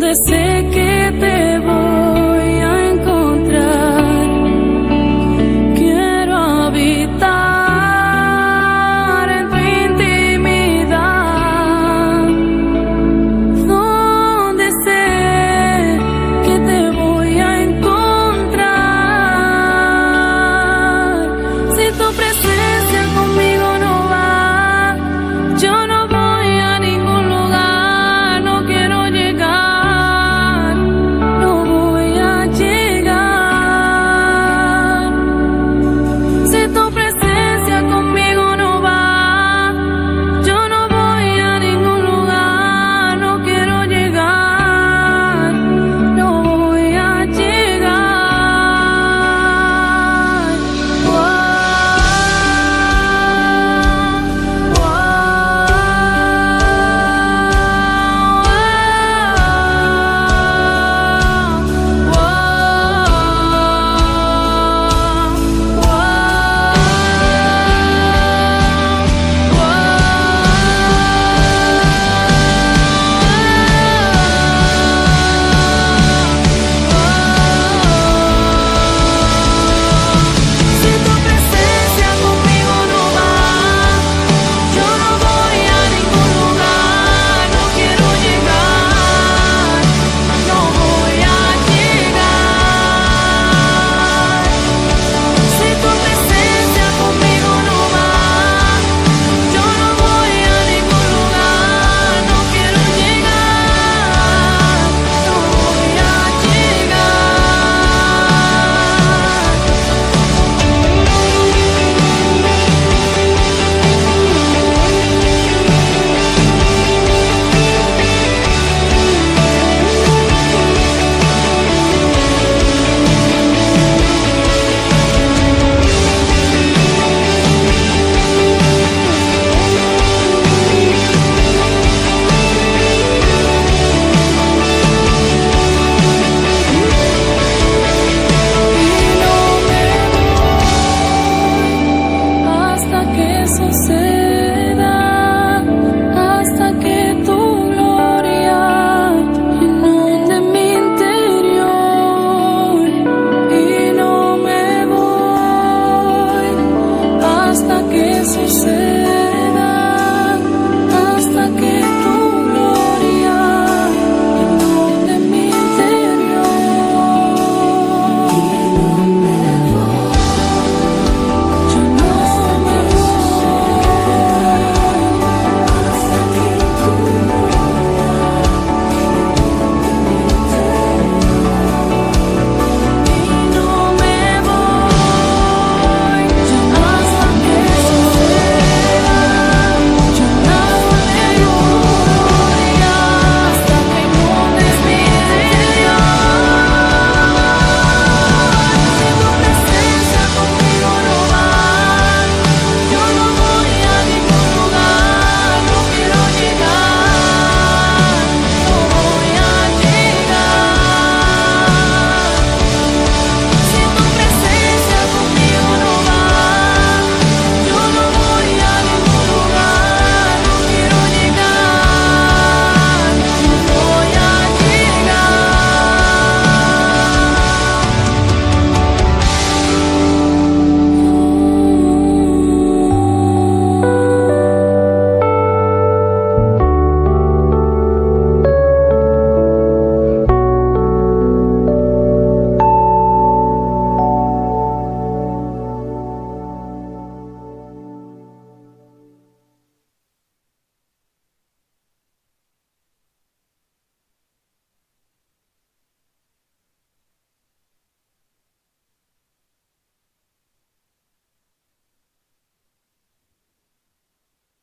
Donde sé que te voy a encontrar. Quiero habitar en tu intimidad. Donde sé que te voy a encontrar. Si tu presencia conmigo no va, yo no voy a ningún lugar, no quiero llegar, no voy a llegar. Si tu presencia conmigo no va, yo no voy a ningún lugar, no quiero llegar, no voy a llegar. Si tu presencia conmigo no va, yo no voy a ningún lugar, no quiero llegar, no voy a llegar. Si tu presencia conmigo no va, yo no voy a ningún lugar, no quiero llegar, no voy a llegar. Y no me voy hasta que suceda, hasta que tu gloria inunde mi interior. Y no me voy hasta que suceda, hasta que tu gloria inunde mi interior. Y no me voy, yo no me voy hasta que tu gloria inunde mi interior. Y no me voy hasta que suceda, yo no me voy hasta que inundes mi interior. Si tu presencia conmigo no va, yo no voy a ningún lugar, no quiero llegar, no voy a llegar. Si tu presencia conmigo no va, yo no voy a ningún lugar, no quiero llegar, no voy a llegar.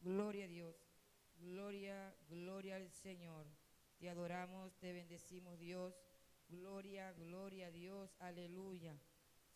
Gloria a Dios, gloria, gloria al Señor. Te adoramos, te bendecimos Dios. Gloria, gloria a Dios, aleluya.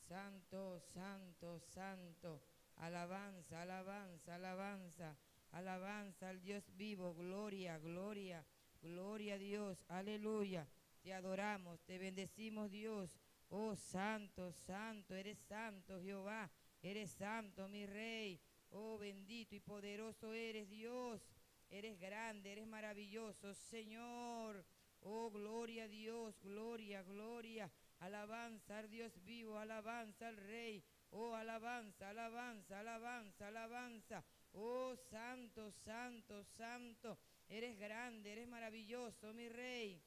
Santo, santo, santo. Alabanza, alabanza, alabanza. Alabanza al Dios vivo. Gloria, gloria, gloria a Dios. Aleluya. Te adoramos, te bendecimos Dios. Oh, santo, santo, eres santo Jehová. Eres santo, mi rey. Oh, bendito y poderoso eres Dios. Eres grande, eres maravilloso, Señor. Oh, gloria a Dios, gloria, gloria. Alabanza al Dios vivo, alabanza al Rey. Oh, alabanza, alabanza, alabanza, alabanza. Oh, santo, santo, santo. Eres grande, eres maravilloso, mi Rey.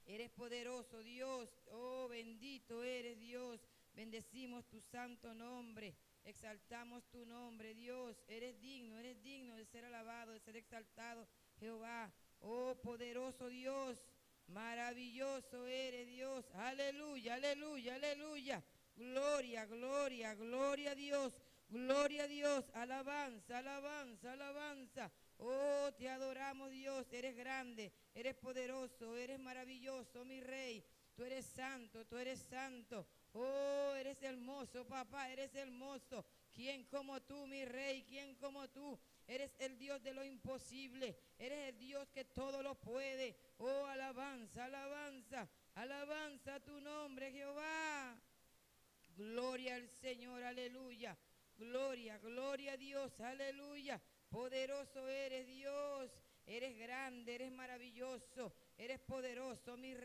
Eres poderoso, Dios. Oh, bendito eres, Dios. Bendecimos tu santo nombre. Exaltamos tu nombre, Dios. Eres digno, eres digno de ser alabado, de ser exaltado, Jehová. Oh, poderoso Dios. Maravilloso eres, Dios. Aleluya, aleluya, aleluya. Gloria, gloria, gloria a Dios. Gloria a Dios. Alabanza, alabanza, alabanza. Oh, te adoramos, Dios. Eres grande, eres poderoso, eres maravilloso, mi Rey. Tú eres santo, tú eres santo. Oh, eres hermoso, papá, eres hermoso. ¿Quién como tú, mi Rey? ¿Quién como tú? Eres el Dios de lo imposible. Eres el Dios que todo lo puede. Oh, alabanza, alabanza, alabanza tu nombre, Jehová. Gloria al Señor, aleluya. Gloria, gloria a Dios, aleluya. Poderoso eres Dios. Eres grande, eres maravilloso, eres poderoso, mi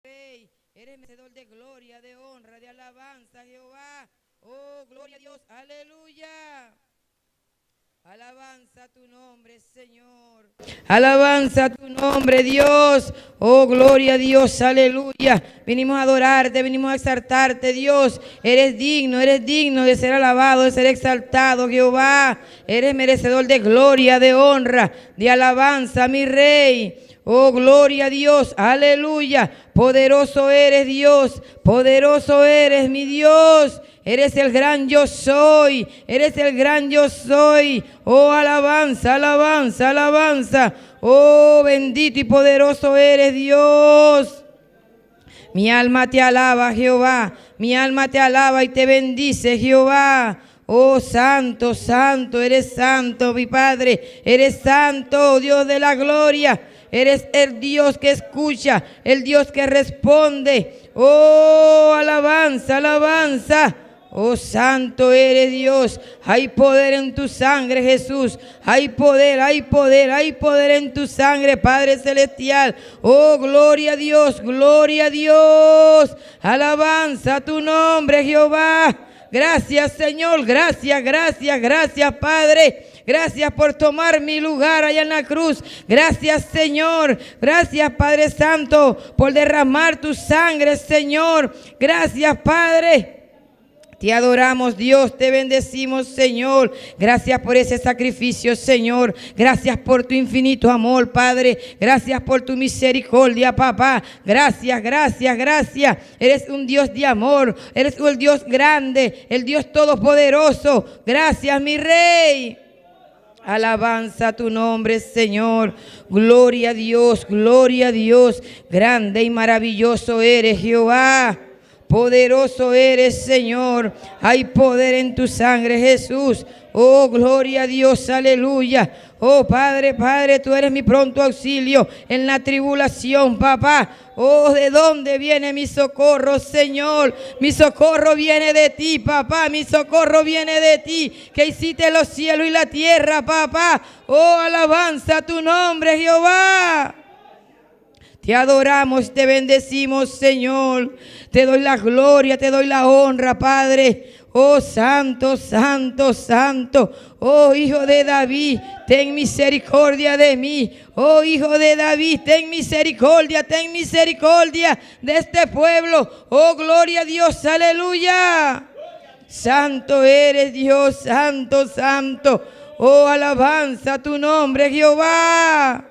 Rey. Eres merecedor de gloria, de honra, de alabanza, Jehová. Oh, gloria a Dios, aleluya. Alabanza tu nombre, Señor. Alabanza tu nombre, Dios. Oh, gloria a Dios, aleluya. Venimos a adorarte, venimos a exaltarte, Dios. Eres digno, eres digno de ser alabado, de ser exaltado, Jehová. Eres merecedor de gloria, de honra, de alabanza, mi Rey. Oh, gloria a Dios, aleluya. Poderoso eres Dios, poderoso eres mi Dios. Eres el gran yo soy, eres el gran yo soy. Oh, alabanza, alabanza, alabanza. Oh, bendito y poderoso eres Dios. Mi alma te alaba, Jehová. Mi alma te alaba y te bendice, Jehová. Oh, santo, santo, eres santo, mi Padre. Eres santo, Dios de la gloria. Eres el Dios que escucha, el Dios que responde. Oh, alabanza, alabanza. Oh, santo eres Dios. Hay poder en tu sangre, Jesús. Hay poder, hay poder, hay poder en tu sangre, Padre Celestial. Oh, gloria a Dios, gloria a Dios. Alabanza a tu nombre, Jehová. Gracias, Señor. Gracias, gracias, gracias, Padre. Gracias por tomar mi lugar allá en la cruz. Gracias, Señor. Gracias, Padre Santo, por derramar tu sangre, Señor. Gracias, Padre. Te adoramos, Dios, te bendecimos, Señor. Gracias por ese sacrificio, Señor. Gracias por tu infinito amor, Padre. Gracias por tu misericordia, papá. Gracias, gracias, gracias. Eres un Dios de amor. Eres un Dios grande, el Dios todopoderoso. Gracias, mi Rey. Alabanza a tu nombre, Señor. Gloria a Dios, gloria a Dios. Grande y maravilloso eres, Jehová. Poderoso eres, Señor. Hay poder en tu sangre, Jesús. Oh, gloria a Dios, aleluya. Oh, Padre, Padre, tú eres mi pronto auxilio en la tribulación, papá. Oh, ¿de dónde viene mi socorro, Señor? Mi socorro viene de ti, papá. Mi socorro viene de ti, que hiciste los cielos y la tierra, papá. Oh, alabanza a tu nombre, Jehová. Te adoramos, te bendecimos, Señor. Te doy la gloria, te doy la honra, Padre. Oh, santo, santo, santo. Oh, hijo de David, ten misericordia de mí. Oh, hijo de David, ten misericordia, ten misericordia de este pueblo. Oh, gloria a Dios, aleluya. Santo eres Dios, santo, santo. Oh, alabanza a tu nombre, Jehová.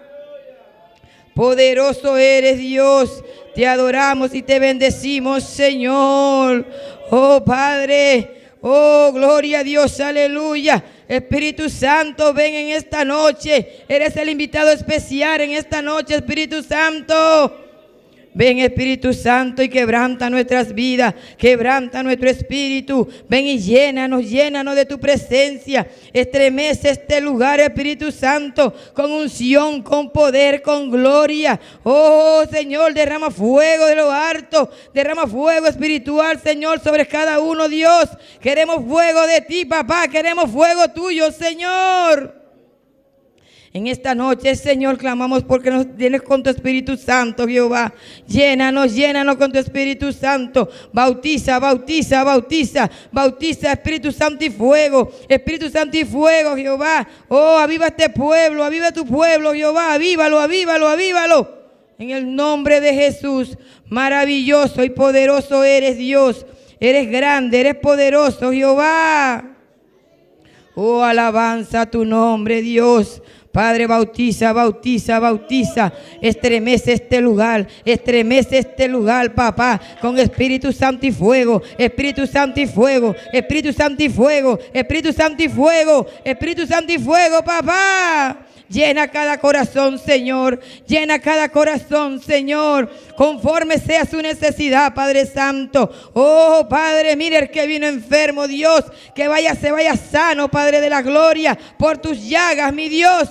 Poderoso eres Dios. Te adoramos y te bendecimos, Señor. Oh Padre. Oh, gloria a Dios, aleluya. Espíritu Santo, ven en esta noche. Eres el invitado especial en esta noche, Espíritu Santo. Ven Espíritu Santo y quebranta nuestras vidas, quebranta nuestro espíritu. Ven y llénanos, llénanos de tu presencia. Estremece este lugar, Espíritu Santo, con unción, con poder, con gloria. Oh Señor, derrama fuego de lo alto, derrama fuego espiritual, Señor, sobre cada uno, Dios. Queremos fuego de ti, papá, queremos fuego tuyo, Señor. En esta noche, Señor, clamamos porque nos llenes con tu Espíritu Santo, Jehová. Llénanos, llénanos con tu Espíritu Santo. Bautiza, bautiza, bautiza, bautiza, Espíritu Santo y fuego. Espíritu Santo y fuego, Jehová. Oh, aviva este pueblo, aviva tu pueblo, Jehová. Avívalo, avívalo, avívalo. En el nombre de Jesús, maravilloso y poderoso eres Dios. Eres grande, eres poderoso, Jehová. Oh, alabanza a tu nombre, Dios. Padre, bautiza, bautiza, bautiza. Estremece este lugar, estremece este lugar, papá, con Espíritu Santo y fuego, Espíritu Santo y fuego, Espíritu Santo y fuego, Espíritu Santo y fuego, Espíritu Santo y fuego, papá. Llena cada corazón, Señor. Llena cada corazón, Señor. Conforme sea su necesidad, Padre Santo. Oh, Padre, mire el que vino enfermo, Dios. Que vaya, se vaya sano, Padre de la gloria. Por tus llagas, mi Dios.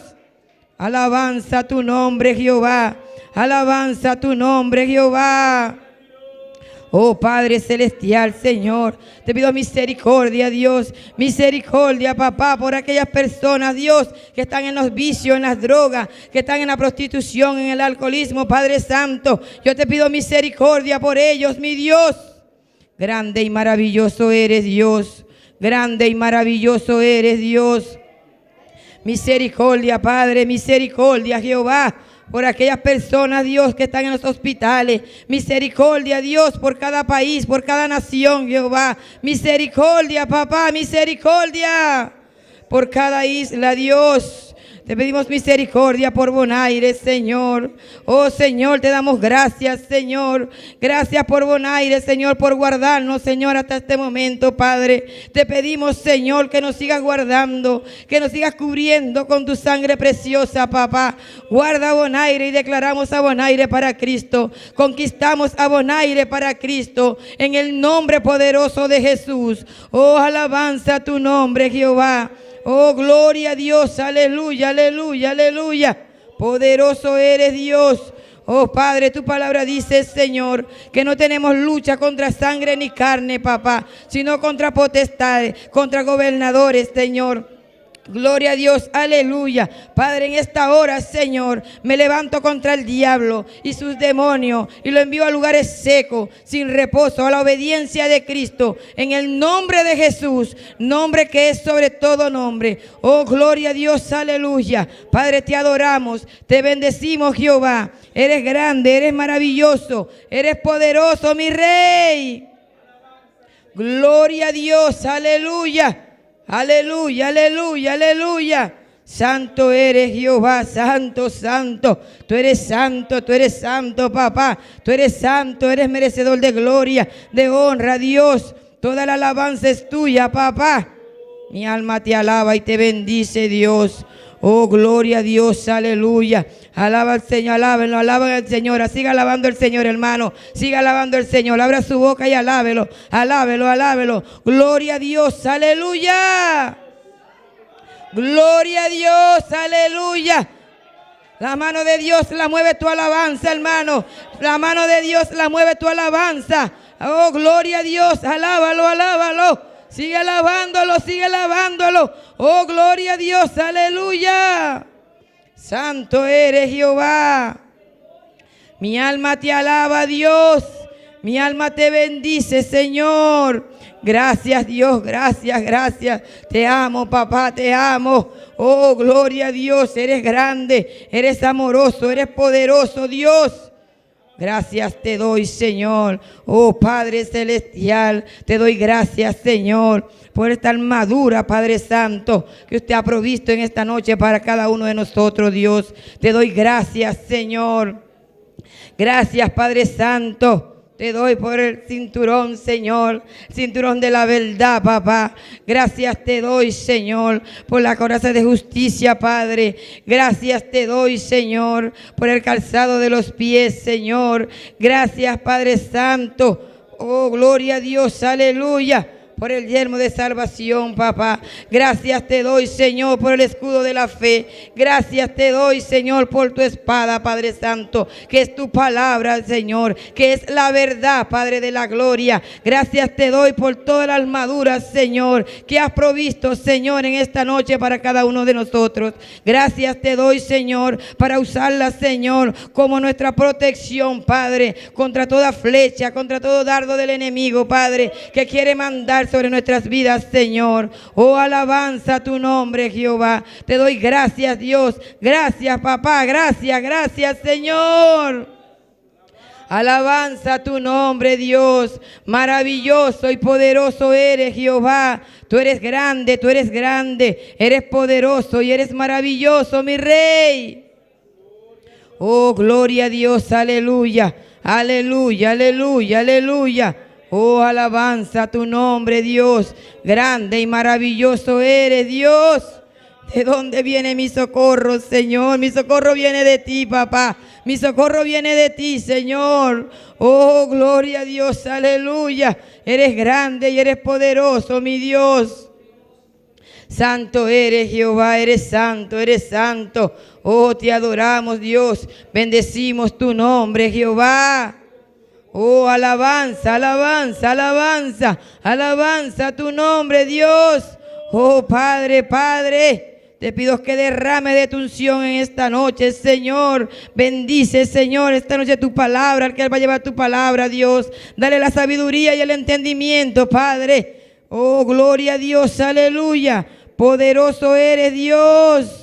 Alabanza tu nombre, Jehová. Alabanza tu nombre, Jehová. Oh Padre Celestial, Señor, te pido misericordia, Dios. Misericordia, papá, por aquellas personas, Dios, que están en los vicios, en las drogas, que están en la prostitución, en el alcoholismo, Padre Santo. Yo te pido misericordia por ellos, mi Dios. Grande y maravilloso eres, Dios. Grande y maravilloso eres, Dios. Misericordia, Padre, misericordia, Jehová, por aquellas personas, Dios, que están en los hospitales. Misericordia, Dios, por cada país, por cada nación, Jehová. Misericordia, papá, misericordia por cada isla, Dios. Te pedimos misericordia por Bonaire, Señor. Oh, Señor, te damos gracias, Señor. Gracias por Bonaire, Señor, por guardarnos, Señor, hasta este momento, Padre. Te pedimos, Señor, que nos sigas guardando, que nos sigas cubriendo con tu sangre preciosa, papá. Guarda a Bonaire y declaramos a Bonaire para Cristo. Conquistamos a Bonaire para Cristo. En el nombre poderoso de Jesús. Oh, alabanza a tu nombre, Jehová. Oh, gloria a Dios, aleluya, aleluya, aleluya. Poderoso eres Dios. Oh Padre, tu palabra dice, Señor, que no tenemos lucha contra sangre ni carne, papá, sino contra potestades, contra gobernadores, Señor. Gloria a Dios, aleluya. Padre, en esta hora, Señor, me levanto contra el diablo y sus demonios y lo envío a lugares secos, sin reposo, a la obediencia de Cristo. En el nombre de Jesús, nombre que es sobre todo nombre. Oh, gloria a Dios, aleluya. Padre, te adoramos, te bendecimos, Jehová. Eres grande, eres maravilloso, eres poderoso, mi rey. Gloria a Dios, aleluya. Aleluya, aleluya, aleluya. Santo eres Jehová, santo, santo. Tú eres santo, tú eres santo, papá. Tú eres santo, eres merecedor de gloria, de honra, Dios. Toda la alabanza es tuya, papá. Mi alma te alaba y te bendice, Dios. Oh, gloria a Dios, aleluya. Alaba al Señor, alábenlo, alaban al Señor. Siga alabando al Señor, hermano. Siga alabando al Señor. Abra su boca y alábelo, alábelo, alábelo. Gloria a Dios, aleluya. Gloria a Dios, aleluya. La mano de Dios la mueve tu alabanza, hermano. La mano de Dios la mueve tu alabanza. Oh, gloria a Dios, alábalo, alábalo. Sigue alabándolo, sigue alabándolo. Oh, gloria a Dios, aleluya. Santo eres Jehová. Mi alma te alaba, Dios. Mi alma te bendice, Señor. Gracias, Dios, gracias, gracias. Te amo, papá, te amo. Oh, gloria a Dios, eres grande, eres amoroso, eres poderoso, Dios. Gracias te doy, Señor. Oh Padre Celestial, te doy gracias, Señor, por esta armadura, Padre Santo, que usted ha provisto en esta noche para cada uno de nosotros, Dios. Te doy gracias, Señor. Gracias, Padre Santo. Te doy por el cinturón, Señor, cinturón de la verdad, papá. Gracias te doy, Señor, por la coraza de justicia, Padre. Gracias te doy, Señor, por el calzado de los pies, Señor. Gracias, Padre Santo. Oh, gloria a Dios, aleluya. por el yelmo de salvación, papá. Gracias te doy, Señor, por el escudo de la fe. Gracias te doy, Señor, por tu espada, Padre Santo, que es tu palabra, Señor, que es la verdad, Padre de la gloria. Gracias te doy por toda la armadura, Señor, que has provisto, Señor, en esta noche para cada uno de nosotros. Gracias te doy, Señor, para usarla, Señor, como nuestra protección, Padre, contra toda flecha, contra todo dardo del enemigo, Padre, que quiere mandar sobre nuestras vidas, Señor. Oh, alabanza a tu nombre, Jehová. Te doy gracias, Dios. Gracias, papá. Gracias, gracias, Señor. Alabanza a tu nombre, Dios. Maravilloso y poderoso eres, Jehová. Tú eres grande, tú eres grande. Eres poderoso y eres maravilloso, mi rey. Oh, gloria a Dios, aleluya, aleluya, aleluya, aleluya. Oh, alabanza a tu nombre, Dios. Grande y maravilloso eres, Dios. ¿De dónde viene mi socorro, Señor? Mi socorro viene de ti, papá. Mi socorro viene de ti, Señor. Oh, gloria a Dios, aleluya. Eres grande y eres poderoso, mi Dios. Santo eres Jehová, eres santo, eres santo. Oh, te adoramos Dios, bendecimos tu nombre Jehová. Oh, alabanza, alabanza, alabanza, alabanza tu nombre Dios. Oh, Padre, Padre. Te pido que derrame de tu unción en esta noche, Señor. Bendice, Señor, esta noche tu palabra, al que va a llevar tu palabra, Dios. Dale la sabiduría y el entendimiento, Padre. Oh, gloria a Dios, aleluya. Poderoso eres Dios.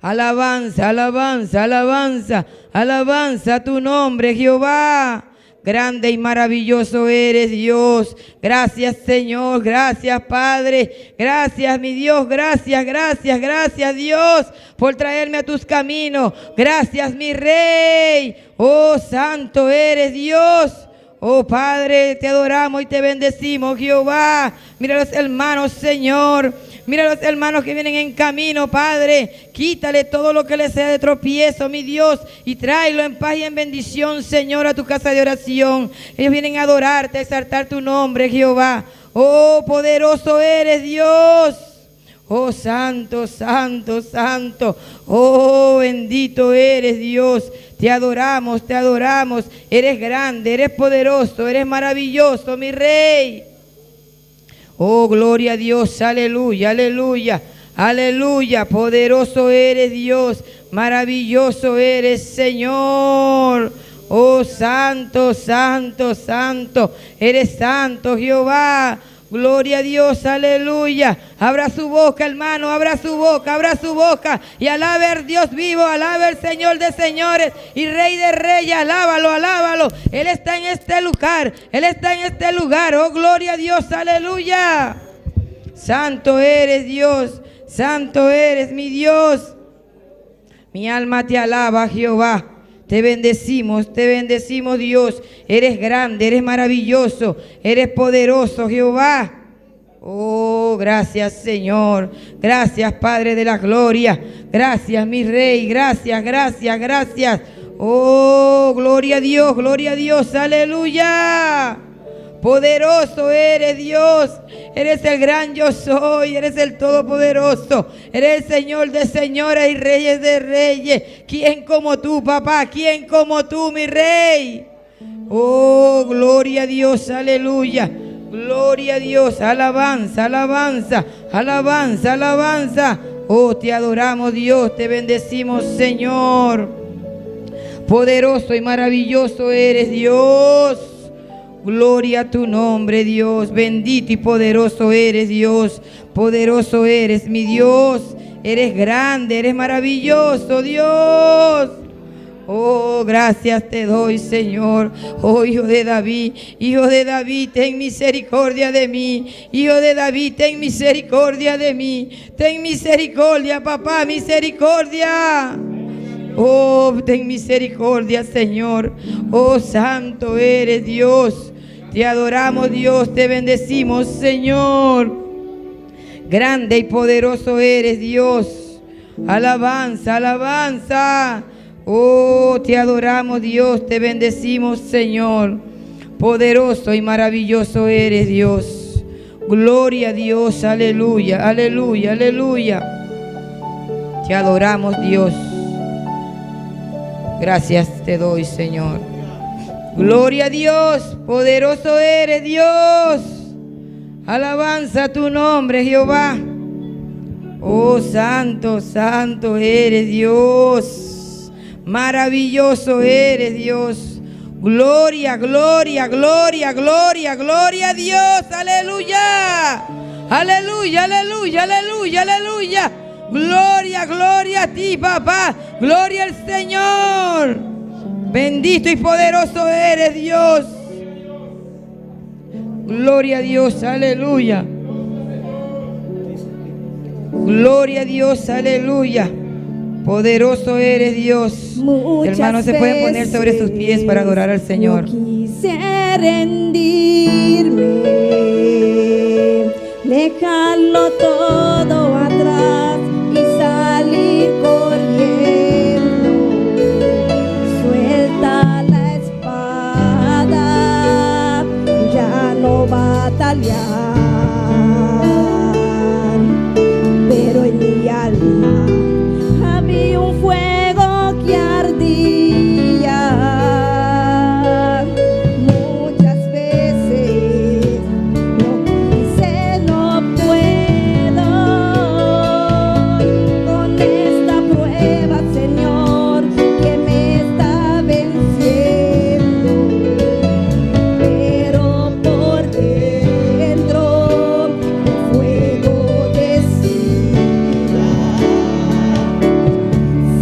Alabanza, alabanza, alabanza, alabanza a tu nombre, Jehová. Grande y maravilloso eres Dios. Gracias Señor, gracias Padre, gracias mi Dios, gracias, gracias, gracias Dios por traerme a tus caminos. Gracias mi Rey. Oh santo eres Dios. Oh Padre, te adoramos y te bendecimos, Jehová. Mira los hermanos, Señor. Mira los hermanos que vienen en camino, Padre. Quítale todo lo que les sea de tropiezo, mi Dios, y tráelo en paz y en bendición, Señor, a tu casa de oración. Ellos vienen a adorarte, a exaltar tu nombre, Jehová. Oh, poderoso eres, Dios. Oh, santo, santo, santo. Oh, bendito eres, Dios. Te adoramos, te adoramos. Eres grande, eres poderoso, eres maravilloso, mi Rey. Oh, gloria a Dios, aleluya, aleluya, aleluya. Poderoso eres Dios, maravilloso eres Señor. Oh, santo, santo, santo, eres santo Jehová. Gloria a Dios, aleluya. Abra su boca, hermano, abra su boca, abra su boca y alabe al Dios vivo, alabe al Señor de señores y Rey de reyes. Alábalo, alábalo. Él está en este lugar, Él está en este lugar. Oh, gloria a Dios, aleluya. Santo eres Dios, santo eres mi Dios. Mi alma te alaba, Jehová. Te bendecimos, te bendecimos Dios. Eres grande, eres maravilloso, eres poderoso Jehová. Oh, gracias Señor. Gracias Padre de la gloria. Gracias mi Rey. Gracias, gracias, gracias. Oh, gloria a Dios, gloria a Dios. Aleluya. Poderoso eres Dios, eres el gran yo soy, eres el todopoderoso, eres el Señor de señores y reyes de reyes. ¿Quién como tú, papá? ¿Quién como tú, mi rey? Oh, gloria a Dios, aleluya. Gloria a Dios, alabanza, alabanza, alabanza, alabanza. Oh, te adoramos Dios, te bendecimos Señor. Poderoso y maravilloso eres Dios. Gloria a tu nombre, Dios. Bendito y poderoso eres, Dios. Poderoso eres, mi Dios. Eres grande, eres maravilloso, Dios. Oh, gracias te doy, Señor. Oh, hijo de David, hijo de David, ten misericordia de mí. Hijo de David, ten misericordia de mí. Ten misericordia, papá, misericordia. Oh, ten misericordia, Señor. Oh, santo eres Dios. Te adoramos, Dios. Te bendecimos, Señor. Grande y poderoso eres, Dios. Alabanza, alabanza. Oh, te adoramos, Dios. Te bendecimos, Señor. Poderoso y maravilloso eres, Dios. Gloria a Dios, aleluya, aleluya, aleluya. Te adoramos, Dios. Gracias te doy, Señor. Gloria a Dios, poderoso eres Dios. Alabanza a tu nombre, Jehová. Oh, santo, santo eres Dios. Maravilloso eres Dios. Gloria, gloria, gloria, gloria, gloria a Dios. Aleluya. Aleluya, aleluya, aleluya, aleluya. Gloria, gloria a ti, papá. Gloria al Señor. Bendito y poderoso eres Dios. Gloria a Dios, aleluya. Gloria a Dios, aleluya. Poderoso eres Dios. Muchas Hermanos, se pueden poner sobre sus pies para adorar al veces Señor. Yo quise rendirme, dejarlo todo atrás y salir corriendo. Suelta la espada, ya no batallar. Pero en mi alma había un fuego que ardía. Muchas veces no quise, no puedo con esta prueba, Señor, que me está venciendo. Pero por dentro el fuego decía,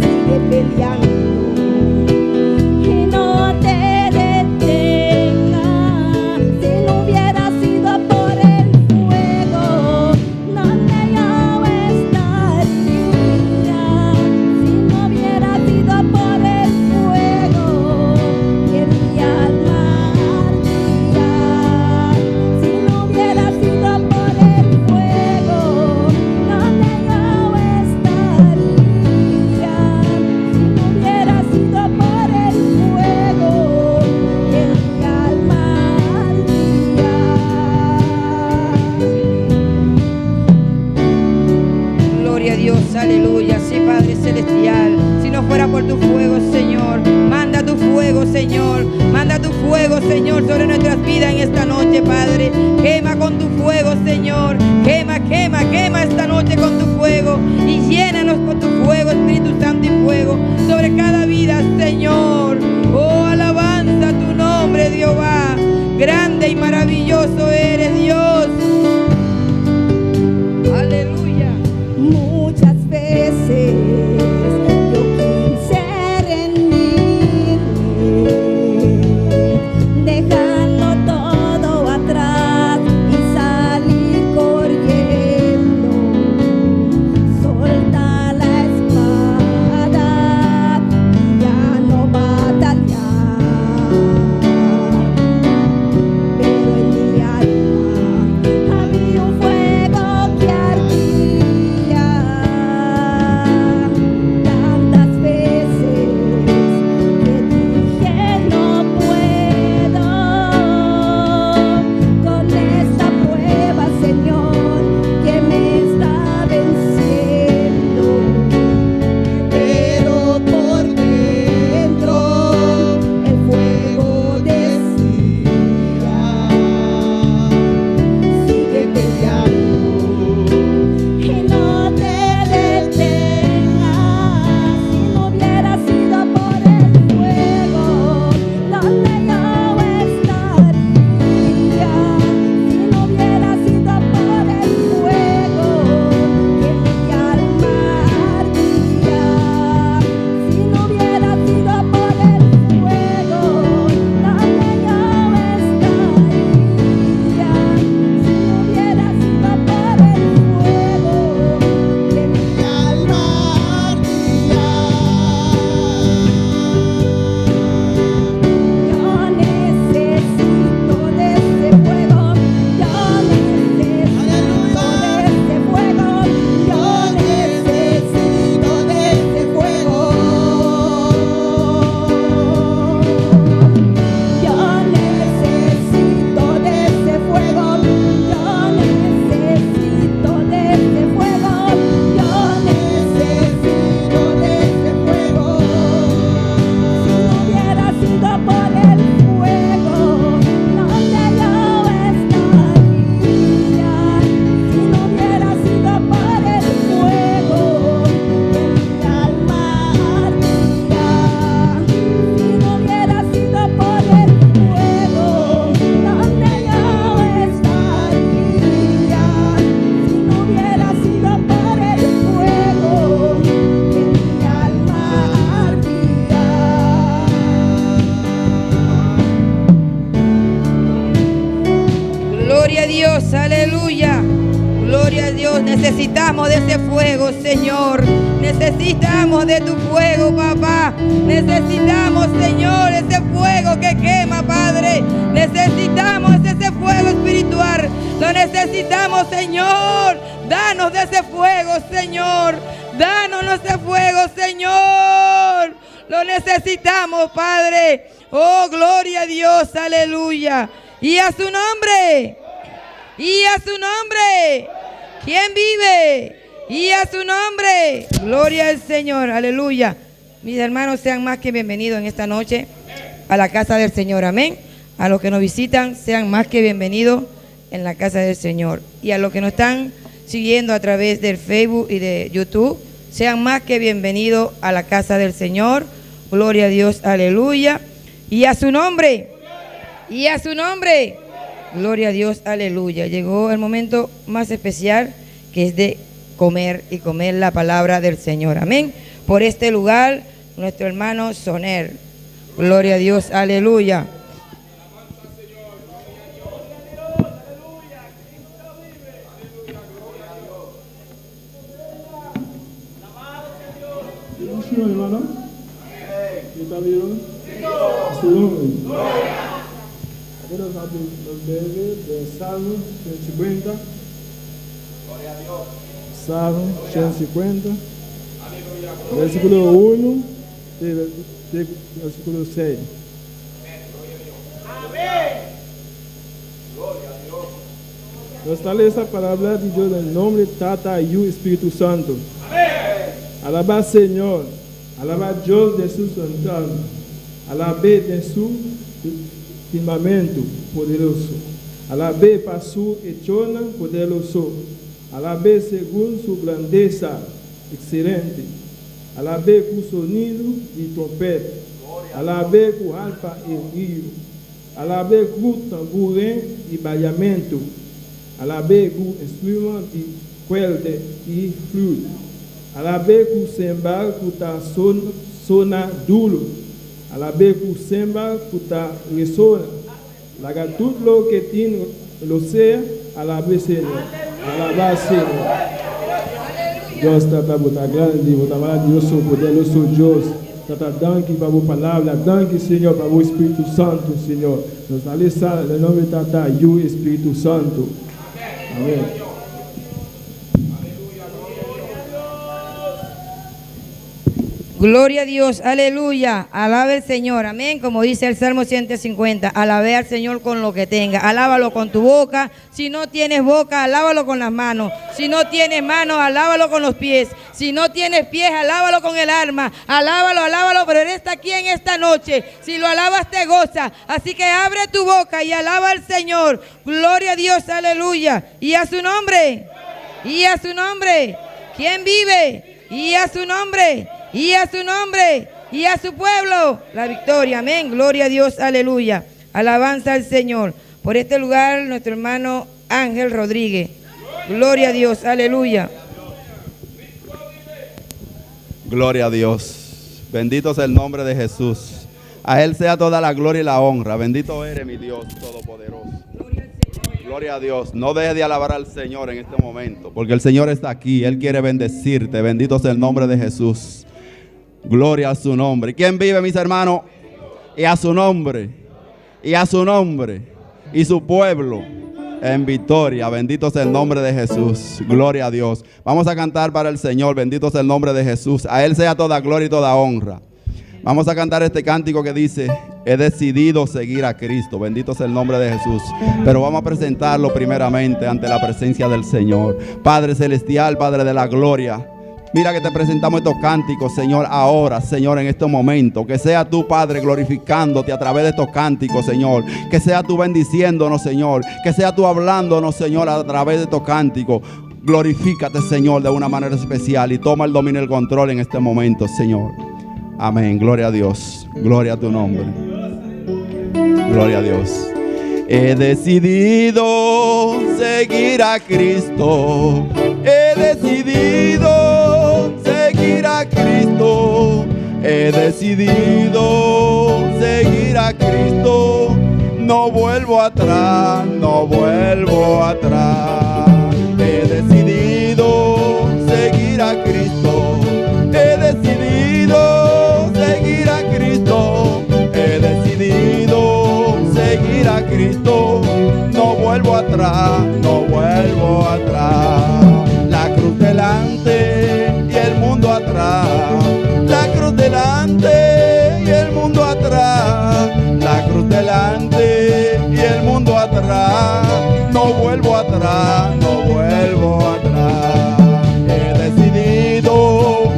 sigue peleando y no te detengas. Si no hubiera sido por el fuego, ¿dónde yo estaría? Si no hubiera sido por el fuego que mi alma ardía. Si no hubiera sido por el fuego, ¿dónde yo estaría? Si no hubiera sido por el fuego que mi alma ardía. Gloria a Dios, aleluya. Sí, Padre Celestial. Si no fuera por tu fuego, Señor, manda tu fuego, Señor. Manda tu fuego, Señor, sobre nuestras vidas en esta noche, Padre. Quema con tu fuego, Señor. Quema, quema, quema esta noche con tu fuego. Y llénanos con tu fuego, Espíritu Santo y fuego, sobre cada vida, Señor. Oh, alabanza tu nombre, Jehová. Grande y maravilloso eres, Dios. Aleluya. Muchas veces yo quise rendirme, dejarlo todo atrás y salir corriendo. Solta la espada y ya no batallar. Pero en mi alma Dios, aleluya. Gloria a Dios, necesitamos de ese fuego, Señor. Necesitamos de tu fuego, papá. Necesitamos, Señor, ese fuego que quema, Padre. Necesitamos ese fuego espiritual. Lo necesitamos, Señor. Danos de ese fuego, Señor. Danos ese fuego, Señor. Lo necesitamos, Padre. Oh, gloria a Dios, aleluya. Y a su nombre. Y a su nombre. ¿Quién vive? Y a su nombre. Gloria al Señor, aleluya. Mis hermanos, sean más que bienvenidos en esta noche a la casa del Señor. Amén. A los que nos visitan, sean más que bienvenidos en la casa del Señor. Y a los que nos están siguiendo a través del Facebook y de YouTube, sean más que bienvenidos a la casa del Señor. Gloria a Dios, aleluya. Y a su nombre. Y a su nombre. Gloria a Dios, aleluya. Llegó el momento más especial, que es de comer y comer la palabra del Señor. Amén. Por este lugar, nuestro hermano Soner. Gloria a Dios, aleluya. Hermano. ¿Qué tal, vivo? Su nombre. Nos bebe de Salmo 150. Salmo 150. Versículo 1, versículo 6. Nos sale esa palabra de Dios en el nombre Tata y Espíritu Santo. Alaba Señor, alaba Dios de su santuario, alabe de su firmamento poderoso, alabe para su hechona poderoso, alabe según su grandeza excelente, alabe con sonido de trompeta, alabe con arpa y río, alabe con tamborín y bayamento, alabe con instrumento de cuerda y flauta, alabe con cembal que ta sona duro, alabe con cembal que ta resona, laga todo lo que tiene lo sea, alabe Señor, alaba Señor. Dios tata bota grande, bota maravilloso, poderoso Dios. Tata, danke para a palavra, danke Senhor para o Espírito Santo, Senhor. Nos alça em nome de Tata e o Espírito Santo. Amém. Gloria a Dios, aleluya. Alabe al Señor, amén. Como dice el Salmo 150, alabe al Señor con lo que tenga. Alábalo con tu boca. Si no tienes boca, alábalo con las manos. Si no tienes manos, alábalo con los pies. Si no tienes pies, alábalo con el alma. Alábalo, alábalo, pero Él está aquí en esta noche. Si lo alabas, te goza. Así que abre tu boca y alaba al Señor. Gloria a Dios, aleluya. Y a su nombre. Y a su nombre. ¿Quién vive? Y a su nombre. Y a su nombre, y a su pueblo, la victoria. Amén. Gloria a Dios, aleluya. Alabanza al Señor. Por este lugar, nuestro hermano Ángel Rodríguez. Gloria a Dios, aleluya. Gloria a Dios. Bendito sea el nombre de Jesús. A Él sea toda la gloria y la honra. Bendito eres, mi Dios Todopoderoso. Gloria a Dios. No dejes de alabar al Señor en este momento, porque el Señor está aquí. Él quiere bendecirte. Bendito sea el nombre de Jesús. Gloria a su nombre. ¿Quién vive, mis hermanos? Y a su nombre. Y a su nombre. Y su pueblo en victoria. Bendito sea el nombre de Jesús. Gloria a Dios. Vamos a cantar para el Señor. Bendito sea el nombre de Jesús. A Él sea toda gloria y toda honra. Vamos a cantar este cántico que dice: he decidido seguir a Cristo. Bendito sea el nombre de Jesús. Pero vamos a presentarlo primeramente ante la presencia del Señor. Padre Celestial, Padre de la Gloria, mira que te presentamos estos cánticos, Señor, ahora, Señor, en este momento. Que sea tú, Padre, glorificándote a través de estos cánticos, Señor. Que sea tú bendiciéndonos, Señor. Que sea tú hablándonos, Señor, a través de estos cánticos. Glorifícate, Señor, de una manera especial y toma el dominio y el control en este momento, Señor. Amén. Gloria a Dios. Gloria a tu nombre. Gloria a Dios. He decidido seguir a Cristo. He decidido seguir a Cristo. He decidido seguir a Cristo. No vuelvo a atrás, no vuelvo atrás. He decidido seguir a Cristo. He decidido seguir a Cristo. He decidido seguir a Cristo. No vuelvo atrás, no vuelvo atrás. La cruz delante y el mundo atrás. La cruz delante y el mundo atrás. La cruz delante y el mundo atrás. No vuelvo atrás, no vuelvo atrás. He decidido,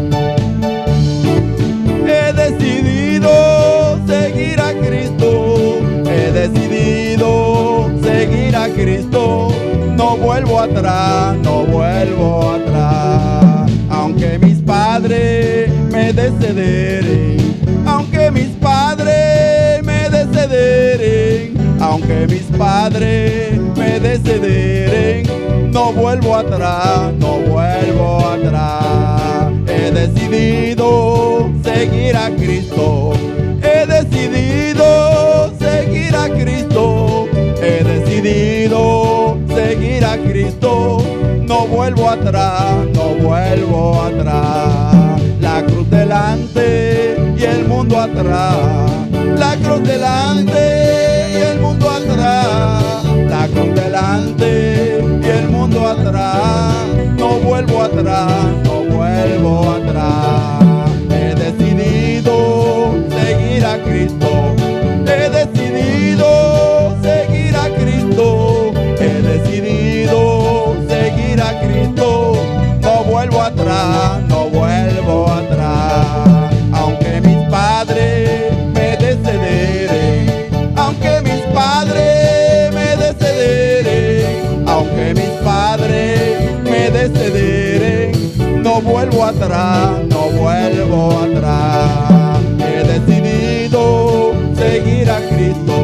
he decidido seguir a Cristo. He decidido seguir a Cristo. No vuelvo atrás, no vuelvo atrás. Aunque mis padres me descederen, aunque mis padres me descederen, aunque mis padres me descederen, no vuelvo atrás, no vuelvo atrás. He decidido seguir a Cristo. He decidido seguir a Cristo. He decidido seguir a Cristo. No vuelvo atrás, no vuelvo atrás. La cruz delante y el mundo atrás. La cruz delante y el mundo atrás. La cruz delante y el mundo atrás. No vuelvo atrás, no vuelvo atrás. He decidido seguir a Cristo. He decidido seguir a Cristo. He decidido seguir a Cristo. No vuelvo atrás, no vuelvo atrás. Aunque mis padres me descederen, aunque mis padres me descederen, aunque mis padres me descederen, no vuelvo atrás, no vuelvo atrás. He decidido seguir a Cristo.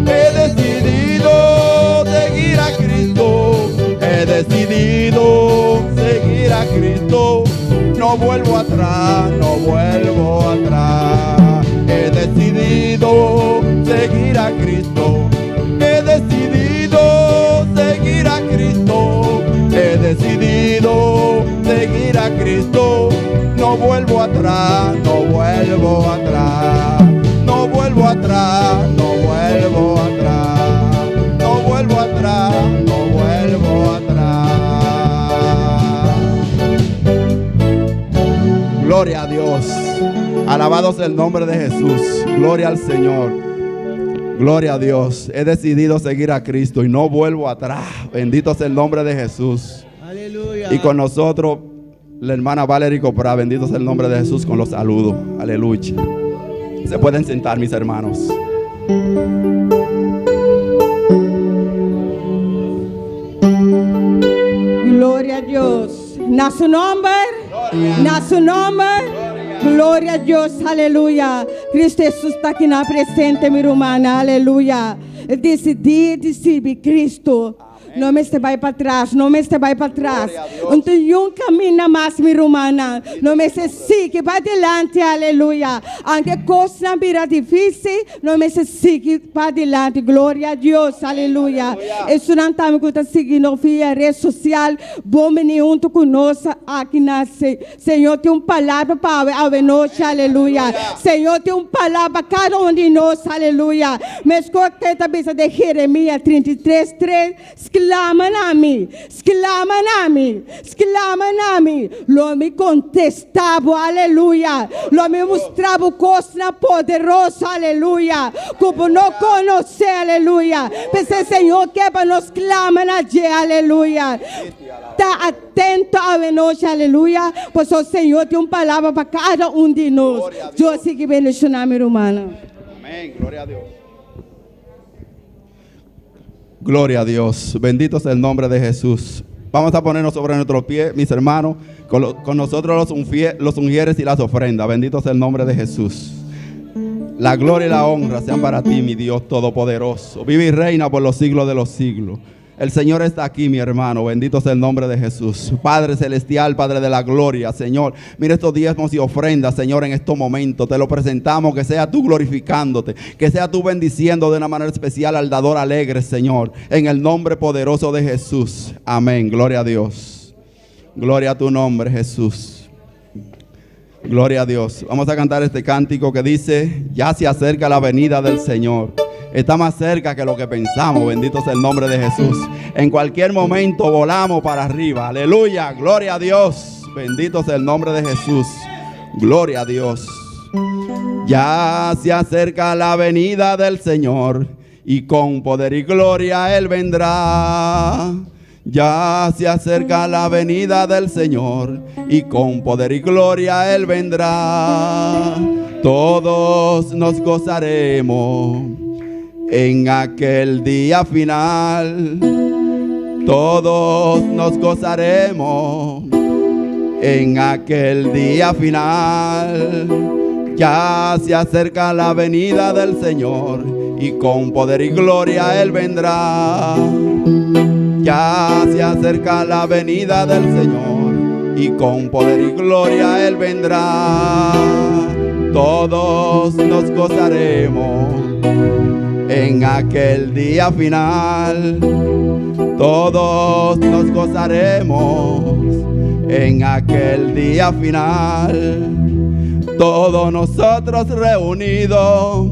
He decidido seguir a Cristo. He decidido seguir a Cristo. No vuelvo atrás, no vuelvo atrás. He decidido seguir a Cristo. He decidido seguir a Cristo. He decidido seguir a Cristo. No vuelvo atrás, no vuelvo atrás. No vuelvo atrás, no vuelvo atrás. No vuelvo atrás, no vuelvo atrás. Gloria a Dios. Alabado sea el nombre de Jesús. Gloria al Señor. Gloria a Dios. He decidido seguir a Cristo y no vuelvo atrás. Bendito sea el nombre de Jesús. Aleluya. Y con nosotros, la hermana Valerie Copra. Bendito sea el nombre de Jesús con los saludos. Aleluya. Se pueden sentar, mis hermanos. Gloria a Dios. Na su nomber. Na su nomber. Gloria a Dios. Aleluya. Cristo Jesús ta aki na presente, mi ruman. Aleluya. Disidí di sirbi Cristo. No mester bai patras, no mester bai patras. No tin un kaminda mas, mi ruman. No mester sigui pa dilanti, aleluya. Aunke kosnan bira difísil, no mester sigui pa dilanti. Gloria na Dios, aleluya. Esnan tambe ku ta siguiendo via ret sosial, bon bini huntu ku nos aki na Señor tin un palabra pa e anochi, aleluya. Señor tin un palabra pa kada un di nos, aleluya. Meskos ku ta bisa di Jeremias 33, 3, sklama na mi, sklama na mi, sklama na mi. Lo mi kontestá bo, aleluya. Lo mi mustra bo kos poderoso, aleluya. Ku bo no konosé, aleluya. P'esei Señor ke pa nos sklama na dje, aleluya. Ta atento anochi, aleluya. Pasobra Señor tin un palabra pa kada un di nos. Dios sigui bendishoná mi ruman. Amén. Gloria a Dios. Gloria a Dios. Bendito sea el nombre de Jesús. Vamos a ponernos sobre nuestros pies, mis hermanos, con nosotros los ungieres y las ofrendas. Bendito sea el nombre de Jesús. La gloria y la honra sean para ti, mi Dios Todopoderoso. Vive y reina por los siglos de los siglos. El Señor está aquí, mi hermano. Bendito sea el nombre de Jesús. Padre celestial, Padre de la gloria, Señor. Mira estos diezmos y ofrendas, Señor, en estos momentos. Te lo presentamos, que sea tú glorificándote, que sea tú bendiciendo de una manera especial al dador alegre, Señor. En el nombre poderoso de Jesús. Amén. Gloria a Dios. Gloria a tu nombre, Jesús. Gloria a Dios. Vamos a cantar este cántico que dice, ya se acerca la venida del Señor. Está más cerca que lo que pensamos. Bendito sea el nombre de Jesús. En cualquier momento volamos para arriba. Aleluya. Gloria a Dios. Bendito sea el nombre de Jesús. Gloria a Dios. Ya se acerca la venida del Señor y con poder y gloria Él vendrá. Ya se acerca la venida del Señor y con poder y gloria Él vendrá. Todos nos gozaremos en aquel día final. Todos nos gozaremos en aquel día final. Ya se acerca la venida del Señor y con poder y gloria Él vendrá. Ya se acerca la venida del Señor y con poder y gloria Él vendrá. Todos nos gozaremos en aquel día final. Todos nos gozaremos en aquel día final. Todos nosotros reunidos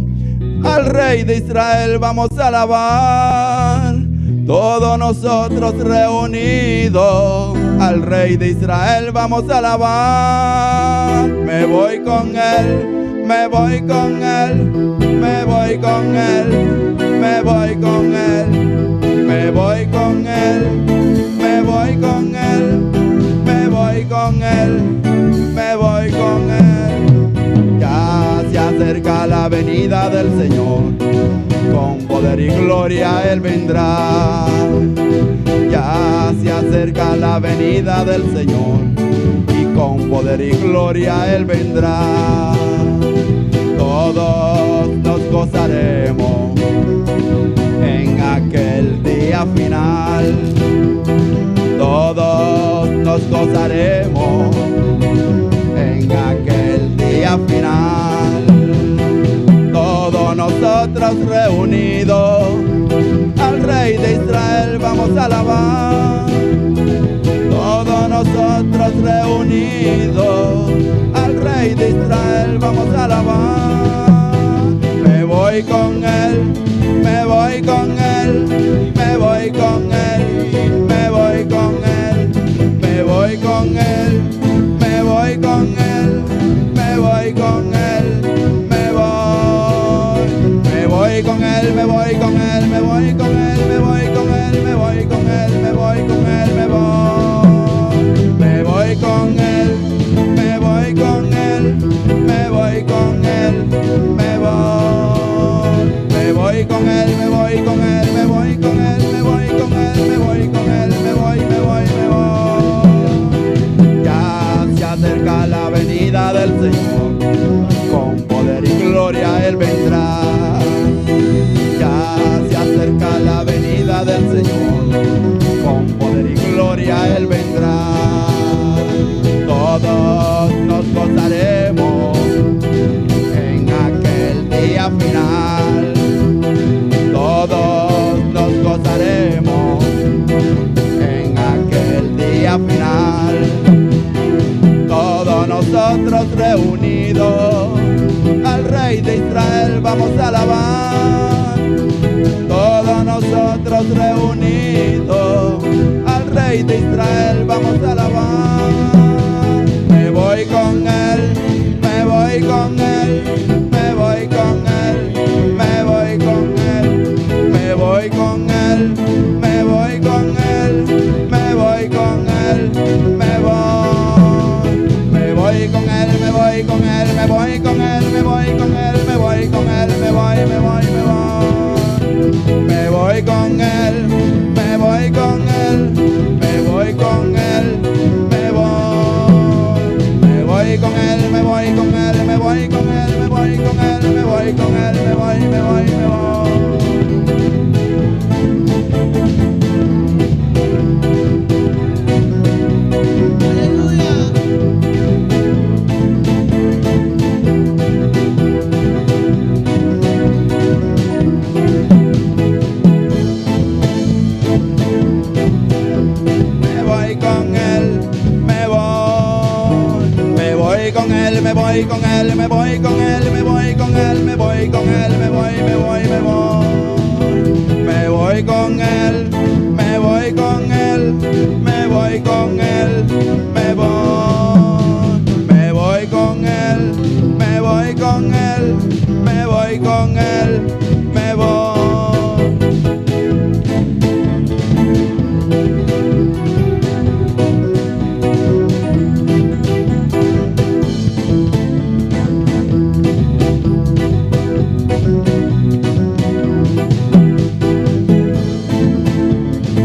al Rey de Israel vamos a alabar. Todos nosotros reunidos al Rey de Israel vamos a alabar. Me voy con él, me voy con él, me voy con él, me voy con él, me voy con él, me voy con él, me voy con él, me voy con él. Ya se acerca la venida del Señor, con poder y gloria Él vendrá. Ya se acerca la venida del Señor y con poder y gloria Él vendrá. Todos nos gozaremos en aquel día final. Todos nos gozaremos en aquel día final. Todos nosotros reunidos al Rey de Israel vamos a alabar. Todos nosotros reunidos al Rey de Israel vamos a alabar. Me voy con él, me voy con él, me voy con él, me voy con él, me voy con él, me voy con él, me voy con él, me voy, me voy con él, me voy con él, me voy con él, me voy con él, me voy con él, me voy con él, me voy, me voy con él, me voy con él, me voy con él, me voy, me voy con él, me voy con él, me voy con él, me voy con él, me voy con él, me voy, me voy, me voy. Ya se acerca la venida del Señor, con poder y gloria Él vendrá. Ya se acerca la venida del Señor, con poder y gloria Él vendrá. Todos nos gozaremos en aquel día final. Todos nos gozaremos en aquel día final. Todos nosotros reunidos al Rey de Israel vamos a alabar. Todos nosotros reunidos al Rey de Israel vamos a alabar. Me voy con él, me voy con él, me voy con él, me voy con él, me voy con él, me voy con él, me voy con él, me voy, me voy con él, me voy con él, me voy con él, me voy con él, me voy con él, me voy, me voy, me voy. Me voy con él, me voy con él, me voy con él, me voy. Me voy con él, me voy con él, me voy con él, me voy con él, me voy con él, me voy, me voy, me voy. voy con él, me voy con él, me voy con él, me voy con él, me voy, me voy, me voy. Me voy con él, me voy con él, me voy con él, me voy. Me voy con él, me voy con él, me voy con él, me voy.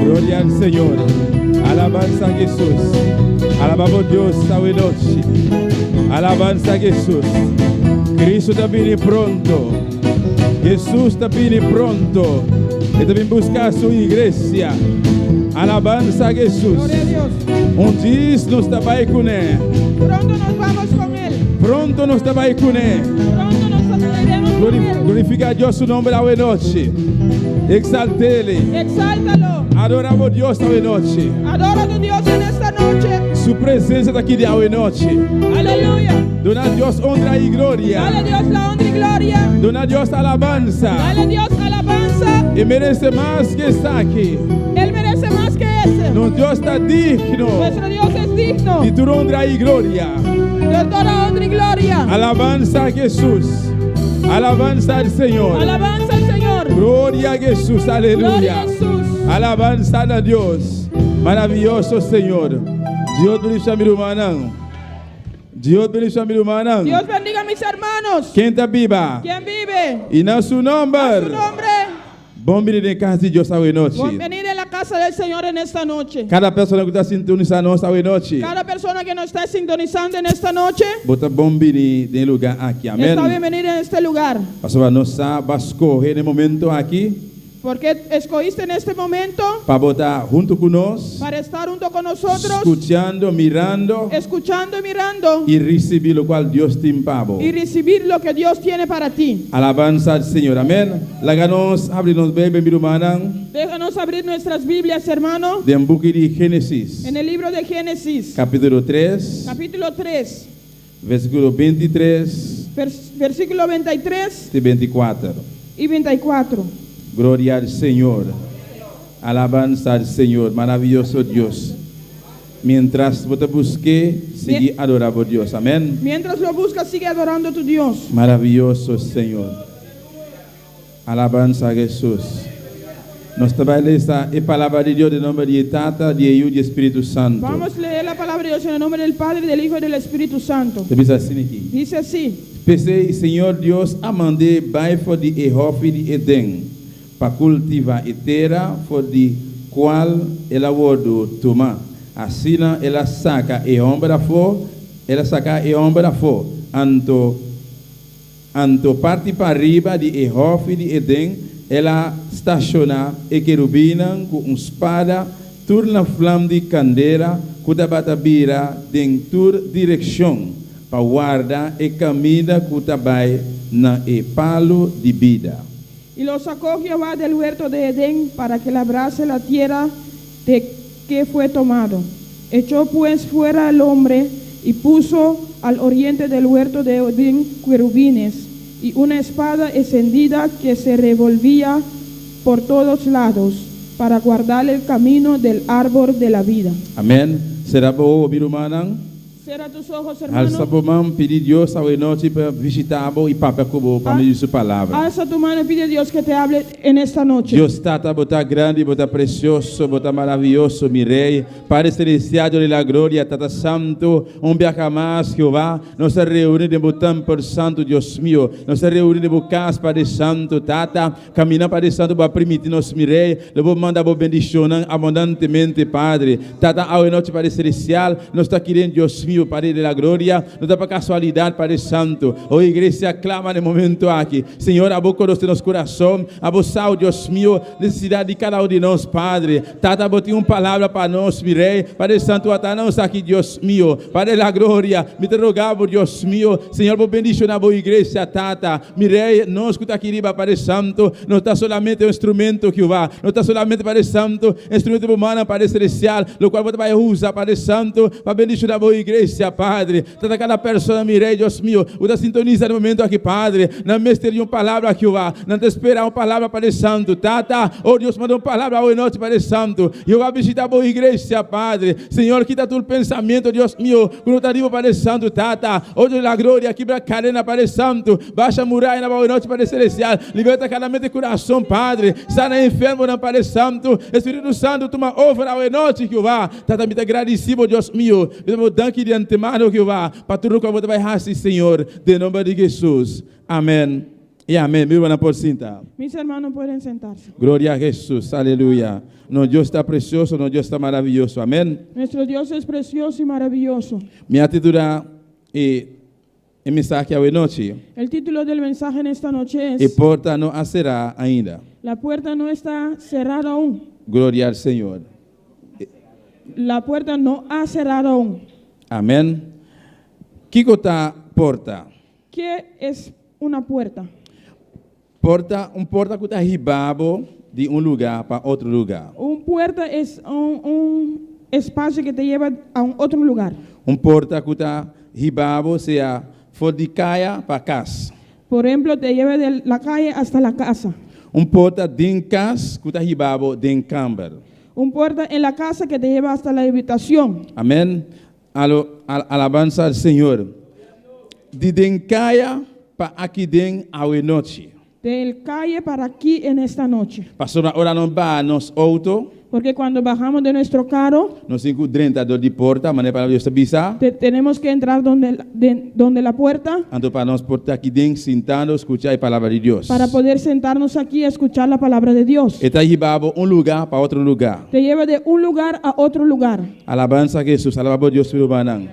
Gloria al Señor. Alabanza a Jesús. Alabamos a Dios esta noche. Alabanza a Jesús. Cristo está viene pronto. Jesús está viene pronto. Y también busca su iglesia. Alabanza a Jesús. Gloria a Dios. Un día nos está ahí con él. Pronto nos vamos con Él. Pronto nos está ahí con él. Pronto nos iremos con Él. Glorifica a Dios su nombre la noche. Exaltele. Exáltalo. Adoramos a Dios esta noche. Adora a tu Dios en esta noche. Su presencia está aquí de hoy noche. Aleluya. Dona a Dios honra y gloria. Dale a Dios la honra y gloria. Dona a Dios alabanza. Dale a Dios alabanza. Y merece más que está aquí. Él merece más que ese. No, Dios está digno Nuestro Dios es digno de tu honra y gloria. de toda honra y gloria. Alabanza a Jesús. Alabanza al Señor. Alabanza al Señor. Gloria a Jesús. Gloria Aleluya. a Jesús. Alabanza a Dios. Maravilloso Señor. Dios bendiga a mi hermano. Dios bendiga a mi hermano. Dios bendiga a mis hermanos. Quem está viva? ¿Quién vive? Y na su nombre. Su nombre. Bom venir em casa de Dios esta noche. Bienvenido a la casa del Señor en esta noche. Cada pessoa que está sintonizando esta noche. Cada persona que nos está sintonizando en esta noche Bota bom venir em lugar aqui. Amém. está bienvenida en este lugar. Pastor, nós vai escorrer no momento aqui Porque escogiste en este momento para botar junto conosco, para estar junto con nosotros, escutando, mirando escuchando y mirando e receber o qual Deus tem para vos. y recibir lo que Dios tiene para ti. Alabanza al Señor. Amém. Láganos abrir-nos bem, bem, irmão, Déjanos abrir nuestras Biblias, hermano, de book de Gênesis, en el libro de Génesis, capítulo 3, capítulo 3, versículo 23 versículo 23 e 24. y 24. Gloria al Señor. Alabanza al Señor. Maravilloso Dios. Mientras vos te busques, sigue adorando a Dios. Amén. Mientras lo buscas, sigue adorando a tu Dios. Maravilloso Señor. Alabanza a Jesús. Nos trabalha esta e palavra de Dios de nombre de Tata, de Hijo y de Espíritu Santo. Vamos a leer la palabra de Dios en el nombre del Padre, del Hijo y del Espíritu Santo. Te dice así aquí. Dice así: Pensei, Senhor Deus, amandei bai for de Ehofi de Eden, para cultivar e terra for de qual ela wordo toma. Assina ela saca e ombra for, ela saca e ombra for. Anto anto parte para riba de Ehofi de Eden, ela estaciona e querubina com uma espada, turna flam de candela, kutabata bira den tur direção, para guarda e caminha kutabai na e palo de vida. Y lo sacó Jehová del huerto de Edén para que labrase la tierra de que fue tomado. Echó pues fuera al hombre y puso al oriente del huerto de Edén querubines y una espada encendida que se revolvía por todos lados para guardar el camino del árbol de la vida. Amém? Será bom ouvir o manang? Cierra tus ojos, Alça hermano. a mão, pedir Deus a noite para visitar e papel como para me sua palavra. Alza tu mano y pide a Dios que te hable en esta noche. Dios Tata, bota grande, bota precioso, bota maravilloso, mi rey. Padre celestial de la gloria, Tata Santo, un viaje más, Jehová. Nos reúne de botán por santo, Dios mío. Nos reúne de bocas, Padre Santo, Tata. Camina, Padre Santo, para permitirnos, mi rey. Le voy a mandar bendición abundantemente, Padre. Tata, hoy noche, Padre celestial, nos está queriendo, Dios mío, Padre de la gloria. No está para casualidad, Padre Santo. Oh, iglesia, clama en el momento aquí. Señor, a vos conoce nos corazón, a vos sabe, Dios mío, necesidad de cada uno de nós, Padre. Tata, vos tem uma palavra para nós, mi rei. Padre Santo, atanos aqui, Dios mío. Padre da glória, me te rogavo, Dios mío. Senhor, vos bendição na boa igreja, Tata. Mi rei, nós que está aqui, riba, Padre Santo, não está solamente um instrumento, Jeová. Não está solamente, Padre Santo, instrumento humano, Padre Celestial, lo qual você vai usar, Padre Santo, para bendicionar a boa igreja. iglesia, Padre. Trata kada persona, mi Rei, Dios mio, ku ta sintonisá na e momento aki, Padre. Nan mester di un palabra, Jehová. Nan ta spera un palabra, Padre Santu. Tata, oh Dios, manda un palabra awe nochi, Padre Santu. Jehová, bishitá bo iglesia, Padre. Señor, kita tur pensamentu, Dios mio, ku no ta di bo, Padre Santu. Tata, oh Dios di la gloria, kibra kadena, Padre Santu. Basha muraya na bo awe nochi, Padre Celestial. Liberta kada mente i kurason, Padre. Sana e enfermonan, Padre Santu. Espiritu Santu, tuma over awe nochi, Jehová. Tata, mi ta gradisí bo, Dios mio. Mi ta bo danki di antemano, Jehová, pa tur loke bo ta bai hasi, Señor, den nomber di Jesus. Amèn i amèn. Mi rumannan por sinta. Mis hermanos pueden sentarse. Gloria a Jesus. Aleluya. Nos Dios ta precioso, nos Dios ta maraviyoso. Amèn. Nuestro Dios es precioso y maravilloso. Mi a titulá e e mensahe awe nochi. El título del mensaje en esta noche E es porta no a será ainda. La puerta no está cerrada aún. Gloria al Señor. La puerta no ha cerrado aún. Amèn. Kiko ta porta? Qué es una puerta? Porta, un porta ku ta hiba bo di un lugá pa otro lugá. Un puerta es un, un espacio que te lleva a un otro lugar. Un porta ku ta hiba bo sea for di kaya pa kas. Por ehemplo, te lleva de la calle hasta la casa. Un porta den kas ku ta hiba bo den kamber. Un puerta en la casa que te lleva hasta la habitación. Amèn. Alo, al, alabansa al Señor. Di den kaya pa aki den awe nochi. Del calle para aquí en esta noche. Pasobra ora nos baha nos outo. Porque cuando bajamos de nuestro carro. Nos tin ku drenta dor di porta, manera palabra di Dios ta bisa. Te, tenemos que entrar donde, de, donde la puerta. Anto pa nos por ta aki den sintando skucha e palabra di Dios. Para poder sentarnos aquí a escuchar la palabra de Dios. E ta hiba bo un lugá pa otro lugá. Te lleva de un lugar a otro lugar. Alabansa Jesus, alaba bo Dios mi rumannan.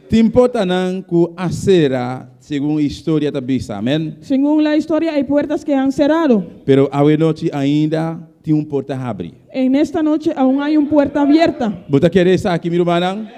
Tin portanan ku a sera segun historia ta bisa, amen. Segun la historia hay puertas que han cerrado. Pero awe nochi ainda tin un porta habri. En esta noche aun hay un puerta abierta. Bo ta kere esaki mi rumannan?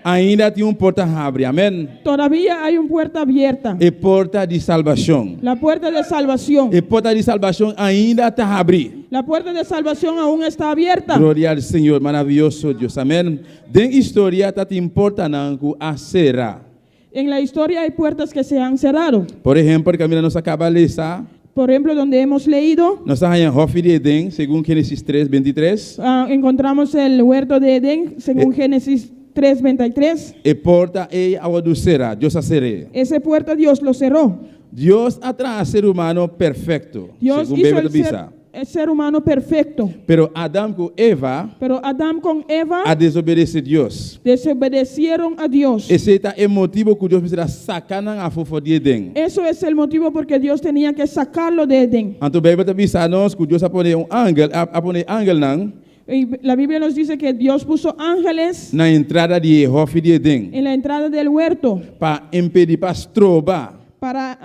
Ainda tin un porta habri, amen. Todavia hay un puerta abierta. E porta di salbashon. La puerta de salvacion. E porta di salbashon ainda ta habri. La puerta de salvacion aun esta abierta. Gloria al Señor, maraviyoso Dios, amen. Den historia ta tin portanan ku a sera. En la historia hay puertas que se han cerrado. Por ehempel, kaminda nos a kaba lesa. Por ehemplo, donde hemos leído. Nos a haña Hòfi di Edén, segun Génesis tres, beintitres. Encontramos el huerto de Edén, segun Génesis tres, beintitres. E porta ei a wòrdu será, Dios a ser'é. Ese puerta Dios lo cerró. Dios a traha ser humano perfekto, Dios segun hizo Beibel el ta ser, bisa. el ser humano perfecto. Pero Adam ku Eva. Pero Adam con Eva. A desobedesé Dios. Desobedecieron a Dios. Esei ta e motibu ku Dios mester a saka nan afó for di Edén. Eso es el motivo porque Dios tenía que sacarlo de Edén. Anto Beibel ta bisa nos ku Dios a pone un angel, a a pone angelnan. Y la Biblia nos dice que Dios puso ángeles. Na entrada di e hòfi di Edén. En la entrada del huerto. Pa impedí, pa stroba. Para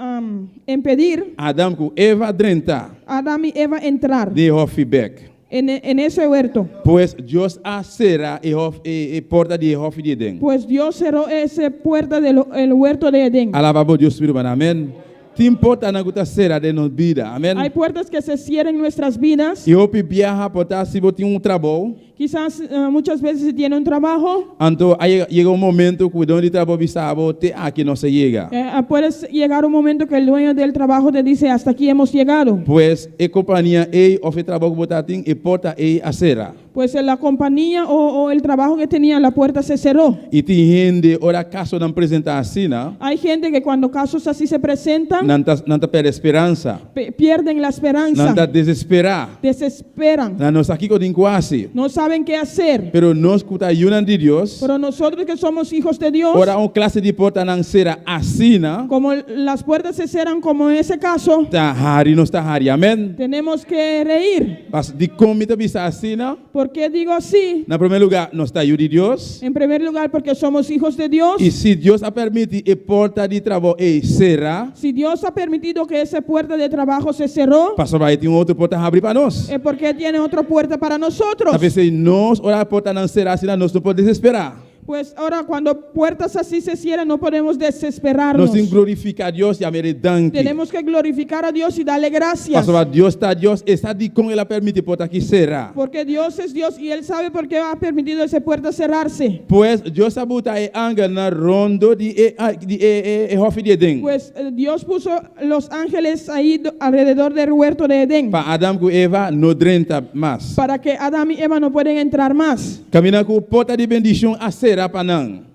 impedir. Adam ku Eva drenta. Adam y Eva entrar. Den e hòfi bèk. En en ese huerto. Pues Dios a sera e hòf e e porta di e hòfi di Edén. Pues Dios cerró ese puerta del el huerto de Edén. Alaba bo Dios mi ruman amen. Tin portanan ku ta sera den nos bida amen. Hay puertas que se cierran en nuestras vidas. I hopi biaha por ta si bo tin un trabou. Kisas muchas veces si tiene un trabajo. Anto a yega un momento cu e doño di trabou bisa bo te aki nos a yega. Puede llegar un momento que el dueño del trabajo te dice hasta aquí hemos llegado. Pues e compania ey of e trabou cu bo ta tin e porta ey a cera. Pues la compania o o el trabajo que tenía la puerta se cerró. Y tin hende ora casonan presenta asina. Hay gente que cuando casos así se presentan. Nan ta nan ta perde speransa. Pierden la speransa. Nan ta desesperá. Desesperan. Nan no sa kiko tin ku hasi. No saben qué hacer. Pero nos ku ta yunan di Dios. Pero nosotros que somos hijos de Dios. Ora un klase di portanan sera asina. Como las puertas se ceran como en ese caso. Ta hari nos ta hari. Amén. Tenemos que reír. Pas, dikon mi ta bisa asina? Por qué digo así? Na promé lugá, nos ta yu di Dios. En primer lugar, porque somos hijos de Dios. I si Dios a permití e porta di trabou ei sera. Si Dios ha permitido que ese puerta de trabajo se cerró. Pasobra e tin un otro porta habrí pa nos. Es porque tiene otro puerta para nosotros. Ta p'esei nos, ora e portanan sera asina, nos no por desesperá. Pues ahora cuando puertas así se cierran no podemos desesperarnos. Nos tin ku glorifiká Dios i yam'é danki. Tenemos que glorificar a Dios y darle gracias. Pasobra Dios ta Dios, e sa dikon el a permití porta aki será. Porque Dios es Dios y Él sabe por qué ha permitido esa puerta cerrarse. Pues, Dios a buta e angelnan rondó di e di e e hòfi di Edén. Pues Dios puso los ángeles ahí alrededor del huerto de Edén. Pa Adam ku Eva no drenta mas. Para que Adam y Eva no pueden entrar mas. Kaminda ku porta di bendishon a sera pa nan.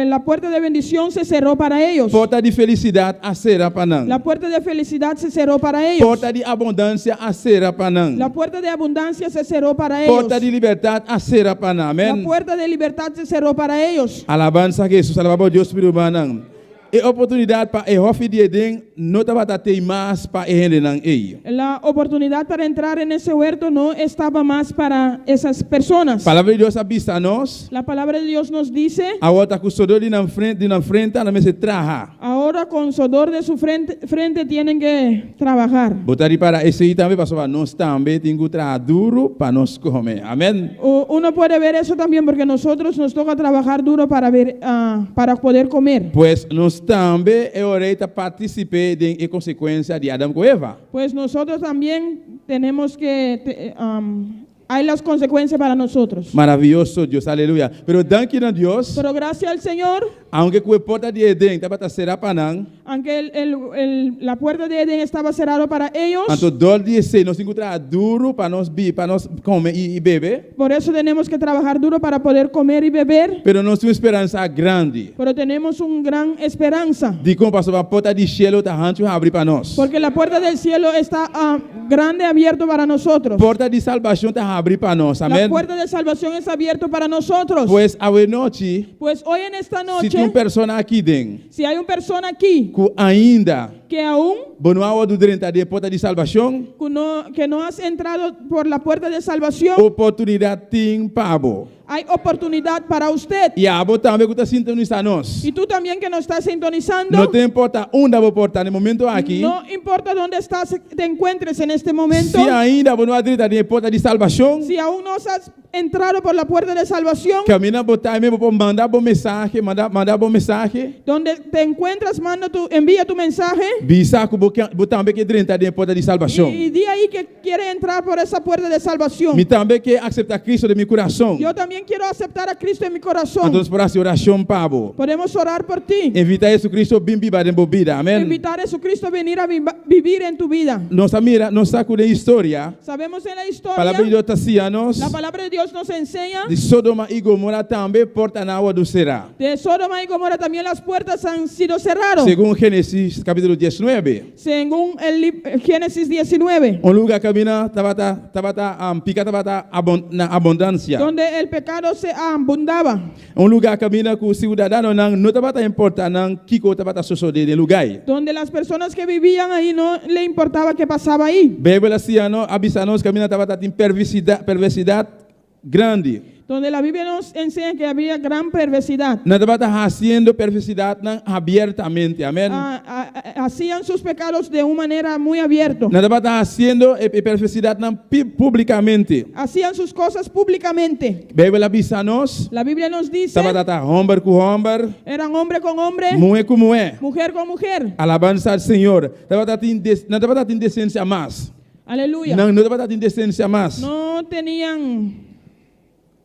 La puerta de bendición se cerró para ellos. Porta di felisidat a sera pa nan. La puerta de felicidad se cerró para ellos. Porta di abundansia a sera pa nan. La puerta de abundancia se cerró para ellos. Porta di libertat a sera pa nan. La Amèn. puerta de libertad se cerró para ellos. Alabansa Hesus, alabá bo Dios mi rumannan. E oportunidat pa e hòfi di Edén no tabata tei mas pa e hendenan ei. La oportunidad para entrar en ese huerto no estaba mas para esas personas. Palabra di Dios a bisa nos. La palabra de Dios nos dice. Awor ta ku sodor di nan frente, di nan frenta nan mester traha. Ahora con sodor de su frente, frente tienen que trabajar. Bo ta ripara esei tambe pasobra nos tambe tin ku traha duru pa nos kome. Amèn. Uno puede ver eso también porque nosotros nos toca trabajar duro para ver, para poder comer. Pues nos tambe e ora ei ta partisip'é den e konsekuensia di Adam ku Eva. Pues nosotros también tenemos que, hay las consecuencias para nosotros. Maravioso Dios, aleluya. Pero danki na Dios. Pero gracias al Señor. Aunke ku e porta di Eden tabata será pa nan. Aunque el, el, el, la puerta de Edén estaba cerrado para ellos. Anto dor di esei nos tin ku traha duru pa nos bi, pa nos kome i, i bebe. Por eso tenemos que trabajar duro para poder comer y beber. Pero nos tin un speransa grandi. Pero tenemos un gran esperanza. Dikon? Pasobra porta di shelu ta hanchu habri pa nos. Porque la puerta del cielo está ah, grande abierto para nosotros. Porta di salbashon ta habri pa nos. La Amèn. puerta de salvación es abierto para nosotros. Pues awe nochi. Pues hoy en esta noche. Si tin un persona aki den. Si hay un persona aquí. Ku ainda. Que aún. Bo no a wòrdu drenta den e porta di salbashon. Ku no, que no has entrado por la puerta de salvación. Oportunidat tin pa bo. Hay oportunidad para usted. I abo tambe ku ta sintonisá nos. Y tú también que nos estás sintonizando. No ta importá unda bo por ta na e momento aki. No importa dónde estás, te encuentres en este momento. Si ainda bo no a drenta den e porta di salbashon. Si aún no has entrado por la puerta de salvación. Kaminda bo ta ei bo por manda bo mensahe, manda manda bo mensahe. Donde te encuentras, manda tu, envía tu mensaje. Bisa ku bo ke bo tambe ke drenta den e porta di salbashon. Y, y di ahí que quiere entrar por esa puerta de salvación. Mi tambe ke akseptá Cristo den mi kurason. Yo también quiero aceptar a Cristo en mi corazón. Anto nos por hasi orashon pa bo. Podemos orar por ti. Invitá Jesucristo bin biba den bo bida. Amèn. Invitar a Jesucristo a venir a vivir en tu vida. Nos a mira, nos sa ku den historia. Sabemos en la historia. Palabra di Dios ta siña nos. La palabra de Dios nos enseña. Di Sodoma i Gomora tambe portanan a wòrdu será. De Sodoma y Gomorra también las puertas han sido cerradas. Segun Génesis capítulo diesnuebe. Según el Génesis 19. Un lugar camina tabata tabata um, pica tabata abon, na abundancia. Donde el pecado se abundaba. Un lugar camina ku ciudadanonan no tabata importa nan kiko tabata sosode den lugar. Donde las personas que vivían ahí no le importaba qué pasaba ahí. Bijbel a siña nos, a bisa nos camina tabata tin perversidad, perversidad grandi. Donde la Biblia nos enseña que había gran perversidad. Nan tabata hasiendo perversidatnan abiertamente. Amèn. Ah, ah, ah, hacían sus pecados de una manera muy abierta. Nan tabata hasiendo e e perversidatnan pi- públikamente. Hacían sus cosas públicamente. Beibel a bisa nos, La Biblia nos dice, tabata ta hòmber ku hòmber, eran hombre con hombre, muhé ku muhé. mujer con mujer. Alabansa al Señor. Tabata tin des, nan tabata tin desensia mas. Aleluya. Nan no tabata tin desensia mas. No tenían,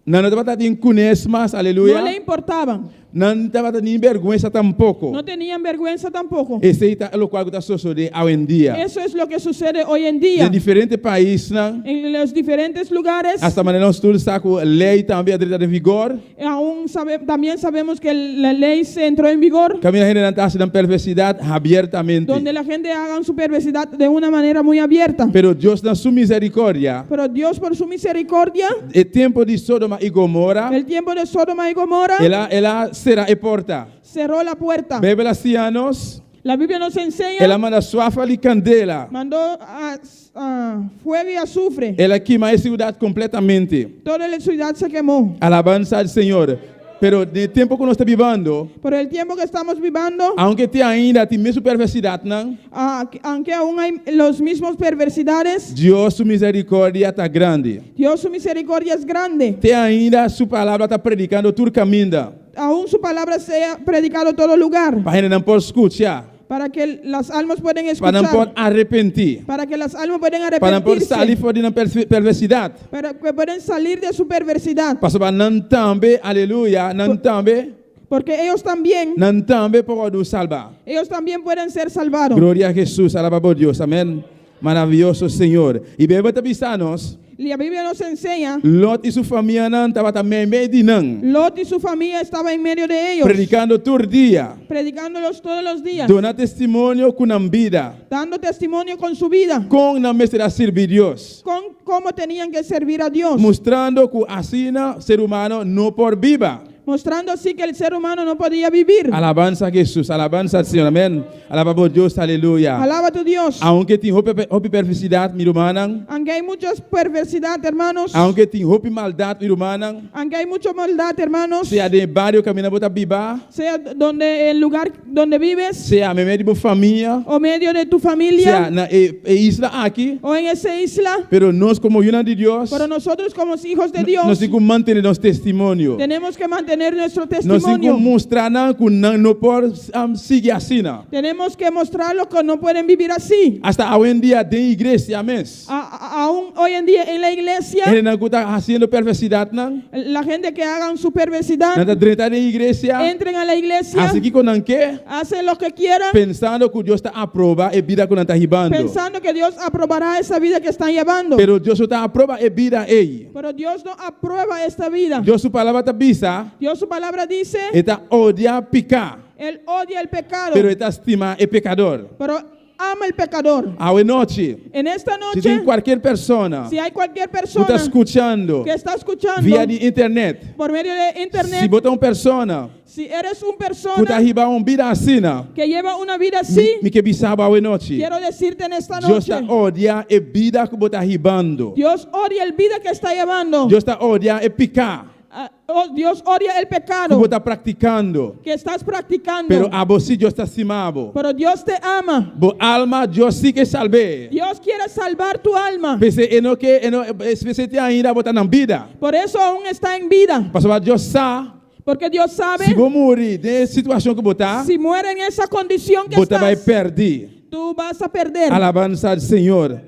Nan no tabata tin kunes mas, aleluya. no le importaban. Nan tabata ni bergüensa tampoko. No tenían vergüenza tampoco. Esei ta lokual ku ta sosodé awendia. Eso es lo que sucede hoy en día. Den diferente paisnan. En los diferentes lugares. Hasta manera nos tur sa ku lei tambe a drenta den vigor. Aún sabe, también sabemos que la ley se entró en vigor. Kaminda hendenan ta hasi nan perversidad abiertamente. Donde la gente haga su perversidad de una manera muy abierta. Pero Dios na su misericordia. Pero Dios por su misericordia. E tempu di Sodoma i Gomora. El tiempo de Sodoma y Gomorra. El a, el a sera e porta. Cerró la puerta. Beibel a siña nos. La Biblia nos enseña. El a manda suafel i kandela. Mandó a, a fuego y azufre. El a kima e siudat kompletamente. Toda la ciudad se quemó. Alabansa al Señor. Pero den e tempu ku nos ta bibando. Por el tiempo que estamos vivando. Aunke te ainda tin mesun perversidatnan. Aunque aún hay los mismos perversidades. Dios su misericordia ta grandi. Dios su misericordia es grande. Te ainda su palabra ta predikando tur kaminda. Aún su palabra sea predicado en todo lugar. Pa hendenan por skucha. Para que las almas puedan Pa nan por escuchar. arepentí. Para que las almas puedan Pa nan por arrepentirse. sali for di nan perversidat. Para que puedan salir de su perversidad. Pasobra nan tambe, aleluya, nan tambe, Porque ellos también, nan tambe por wòrdu salbá. ellos también pueden ser salvados. Gloria a Hesus, alabá bo Dios, amèn. Maravioso Señor. I Beibel ta bisa nos, La Biblia nos enseña, Lot i su famianan tabata meimei di nan, Lot y su familia estaba en medio de ellos, predikando tur dia, predicándolos todos los días, duna testimonio ku nan bida, dando testimonio con su vida, kon nan mester a sirbi Dios, con cómo tenían que servir a Dios, mustrando ku asina ser humano no por biba. mostrando así que el ser humano no podía vivir. Alabansa a Hesus, alabansa al Señor, amèn. Alabá bo Dios, aleluya. Alaba tu Dios. Aunke tin hopi, hopi perversidat, mi rumannan. Aunque hay mucha perversidad, hermanos. Aunke tin hopi maldat, mi rumannan. Aunque hay mucha maldad, hermanos. Sea den e bario kaminda bo ta biba, Sea donde el lugar donde vives sea meimei di bo famia, o medio de tu familia sea na e, e isla aki. o en esa isla. Pero nos komo yunan di Dios, Pero nosotros como hijos de Dios nos tin ku mantené nos testimonio. tenemos que mantener nuestro Nos tin ku testimonio. mustra nan ku nan no por um, sigui asina. Tenemos que mostrar lo que no pueden vivir así. Hasta awendia den iglesia mes. Aún hoy en día en la iglesia, Hendenan ku ta hasiendo perversidatnan. la gente que hagan su perversidad, Nan ta drenta den iglesia. entren a la iglesia, Hasi kiko nan ke. hacen lo que quieran, Pensando ku Dios ta aprobá e bida ku nan ta hibando. pensando que Dios aprobará esa vida que están llevando. Pero Dios no ta aprobá e bida ei. Pero Dios no aprueba esta vida. Dios su palabra ta bisa. Dios su palabra dice, E ta odia piká. Él odia el pecado, Pero e ta stima e pekador. pero ama el pecador. Awe nochi, En esta si noche, tin kualke persona si hay cualquier ku ta persona skuchando que está escuchando via di internet, por medio de internet, si bo ta un persona si eres un ku ta persona hiba un bida asina, que lleva una vida mi, así, mi ke bisa bo awe nochi. quiero decirte en esta Dios noche, ta odia e bida ku bo ta hibando. Dios odia el vida que está llevando. Dios ta odia e piká Ah, oh, Dios odia el ku pecado bo ta praktikando. que estás practicando. Pero abo sí Dios ta stima bo. Pero Dios te ama. Bo alma Dios sí ke salb'é. Dios quiere salvar tu alma. P'esei e no ke e no p'esei te ainda bo ta na bida. Por eso aún está en vida. Pasobra Dios sa Porque Dios sabe si bo muri den e situashon ku bo ta, si muere en esa condición que bo ta bai estás, pèrdí. tú vas a perder. Alabansa al Señor.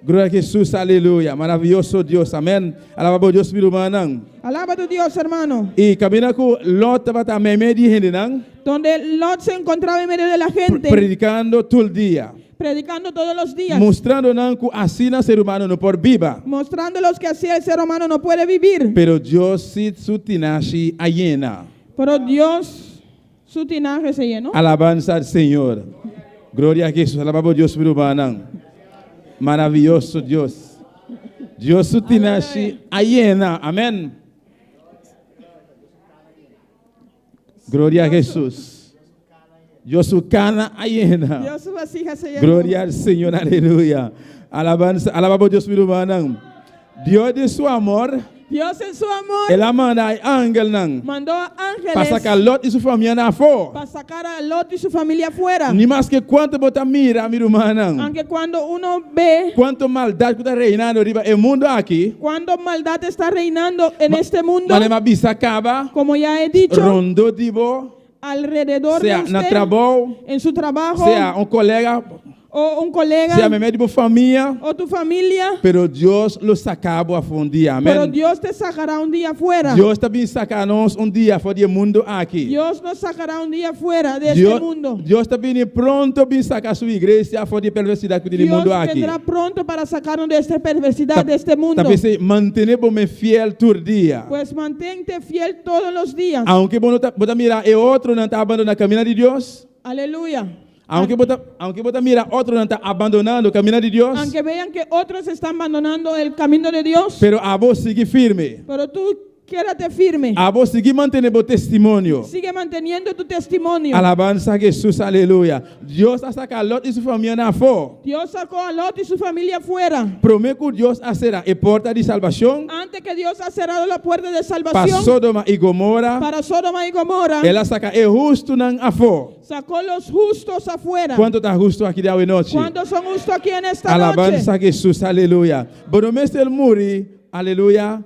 Gloria a Jesús, aleluya. Maravioso Dios, amèn. Alabá bo Dios, mi rumannan. Alaba tu Dios, hermano. I kaminda ku Lot tabata meimei di hendenan, Donde Lot se encontraba en medio de la gente, predikando tur dia, predicando todos los días, mustrando nan ku asina ser humano no por biba. mostrándolos que así el ser humano no puede vivir. Pero Dios sí su tinashi a yena. Pero Dios, su tinaje se llenó. Alabansa al Señor. Gloria a Jesús. Alabá bo Dios, mi rumannan. Maravioso Dios. Dios su tinashi a yena. Amèn. Gloria a Jesús. Dios su kana a yena. Dios su vasija se llenó. Gloria al Señor, aleluya. Alabansa, alabá bo Dios, mi rumannan. Dios den su amor, Dios en su amor el a manda e angelnan mandó a ángeles pa saka Lot i su famia afó. para sacar a Lot y su familia afuera. Ni maske kuantu bo ta mira, mi rumannan. Aunque cuando uno ve Kuantu maldat ku ta reinando riba e mundu aki. cuando maldad está reinando en este mundo, Manera m'a bisa kaba, como ya he dicho, rondó di bo, alrededor de sea na usted, trabou, en su trabajo, sea un kolega, o un colega, sea meimei di bo famia, o tu familia, pero Dios lo saka bo afó un dia, pero amèn. Dios te sacará un día afuera. Dios ta bin saka nos un dia for di e mundu aki. Dios nos sacará un día fuera de este Dios, mundo. Dios ta bin pronto bin saka su iglesia for di e perversidat ku tin den Dios mundu aki. vendrá pronto para sacarnos de esta perversidad de este mundo. Ta p'esei mantené bo mes fiel tur dia. Pues mantente fiel todos los días. Aunke bo ta, bo ta mira e otronan ta abandoná kaminda di Dios. Aleluya. Aunke bo ta, aunke bo ta mira otronan ta abandonando kaminda di Dios. Aunque vean que otros están abandonando el camino de Dios, Pero abo sigui firme. pero tú quédate firme. Abo sigui mantené bo testimonio. Sigue manteniendo tu testimonio. Alabansa na Hesus, aleluya. Dios a saka Lot i su famia afó. Dios sacó a Lot y su familia afuera. Promé ku Dios a sera e porta di salbashon Antes que Dios ha cerrado la puerta de pa salvación Sodoma i Gomora, para Sodoma y Gomorra, el a saka e hustunan afó. sacó los justos afuera. Kuantu ta hustu aki awe nochi? ¿Cuántos son justos aquí en esta Alabansa noche? na Hesus, aleluya. Bo no mester muri, aleluya.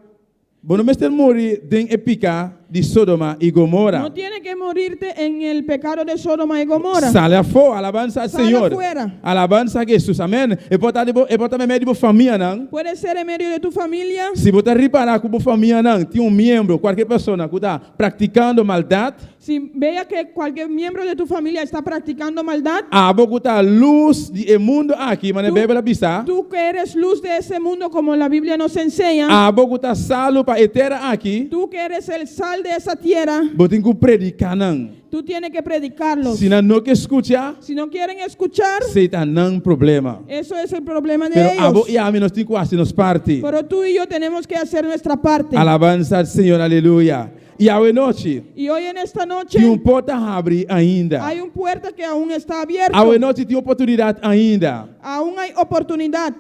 Bo no mester muri den e piká. di Sodoma i Gomora. No tiene que morirte en el pecado de Sodoma y Gomorra. Sali afó, alabansa al Sali Señor. afuera. Alabansa na Hesus, amèn. E por ta e por ta meimei di bo famianan. Puede ser en medio de tu familia. Si bo ta ripará ku bo famianan tin un miembro, kualke persona ku ta praktikando maldat, Si vea que cualquier miembro de tu familia está practicando maldad, abo ku ta lus di e mundu aki, manera Tú- Beibel a bisa, tú que eres luz de ese mundo, como la Biblia nos enseña, abo ku ta salu pa e tera aki, tú que eres el sal de esa tierra, bo tin ku prediká nan. tú tienes que predicarlos. Si nan no ke skucha, Si no quieren escuchar, esei ta nan problema. eso es el problema de Pero abo ellos. i ami nos tin ku hasi nos parti. Pero tú y yo tenemos que hacer nuestra parte. Alabansa na Señor, aleluya. I awe nochi, Y hoy en esta noche tin un porta habrí ainda. hay un puerta que aún está abierta. Awe nochi tin oportunidat ainda. Aún hay oportunidad.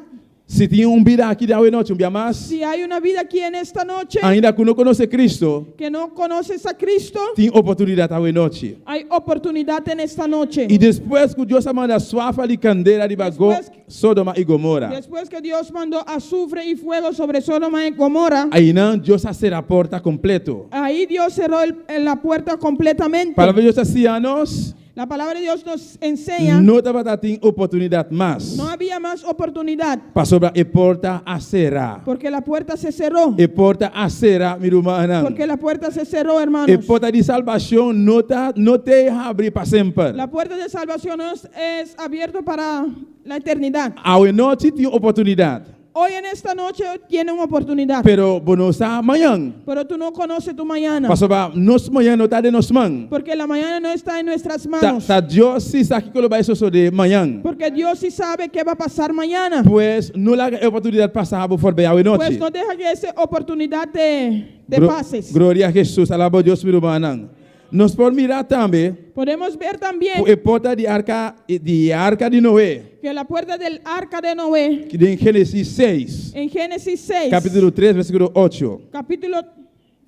Si tin un bida aki awe nochi, un bia mas, Si hay una vida aquí en esta noche ainda ku no konosé Kristu, que no conoces a Cristo, tin oportunidat awe nochi. hay oportunidad en esta noche. I despues ku Dios a manda suafel i kandela riba Despues- Sodoma i Gomora. Después que Dios mandó azufre y fuego sobre Sodoma y Gomorra, Einan Dios a sera porta kompleto. ahí Dios cerró la puerta completamente. Palabra di Dios ta siña nos, La palabra de Dios nos enseña, no tabatin oportunidat mas. no había más oportunidad Pasobra e porta a sera. porque la puerta se cerró. E porta a sera, mi ruman. Porque la puerta se cerró, hermanos. E porta di salbashon no ta no ta habrí pa semper. La puerta de salvación no es abierta para la eternidad. Awe nochi tin oportunidat. Hoy en esta noche tiene una oportunidad, Pero bo no sa mañan. pero tú no conoces tu mañana, Pasobra nos mañan no ta den nos man. porque la mañana no está en nuestras Ta, manos, ta Dios sí sa kiko lo bai sosodé mañan. porque Dios sí sabe qué va a pasar mañana. Pues no laga e oportunidat pasa bo forbei awe Pues nochi. no deja que esa oportunidad te pases. Gloria na Hesus, alabá Dios, mi ruman. Nos por mira tambe Podemos ver también e porta di arka di Noe, que la puerta del arca de Noé, ku den Génesis 6, en Génesis 6, kapítulo 3, versíkulo 8. capítulo,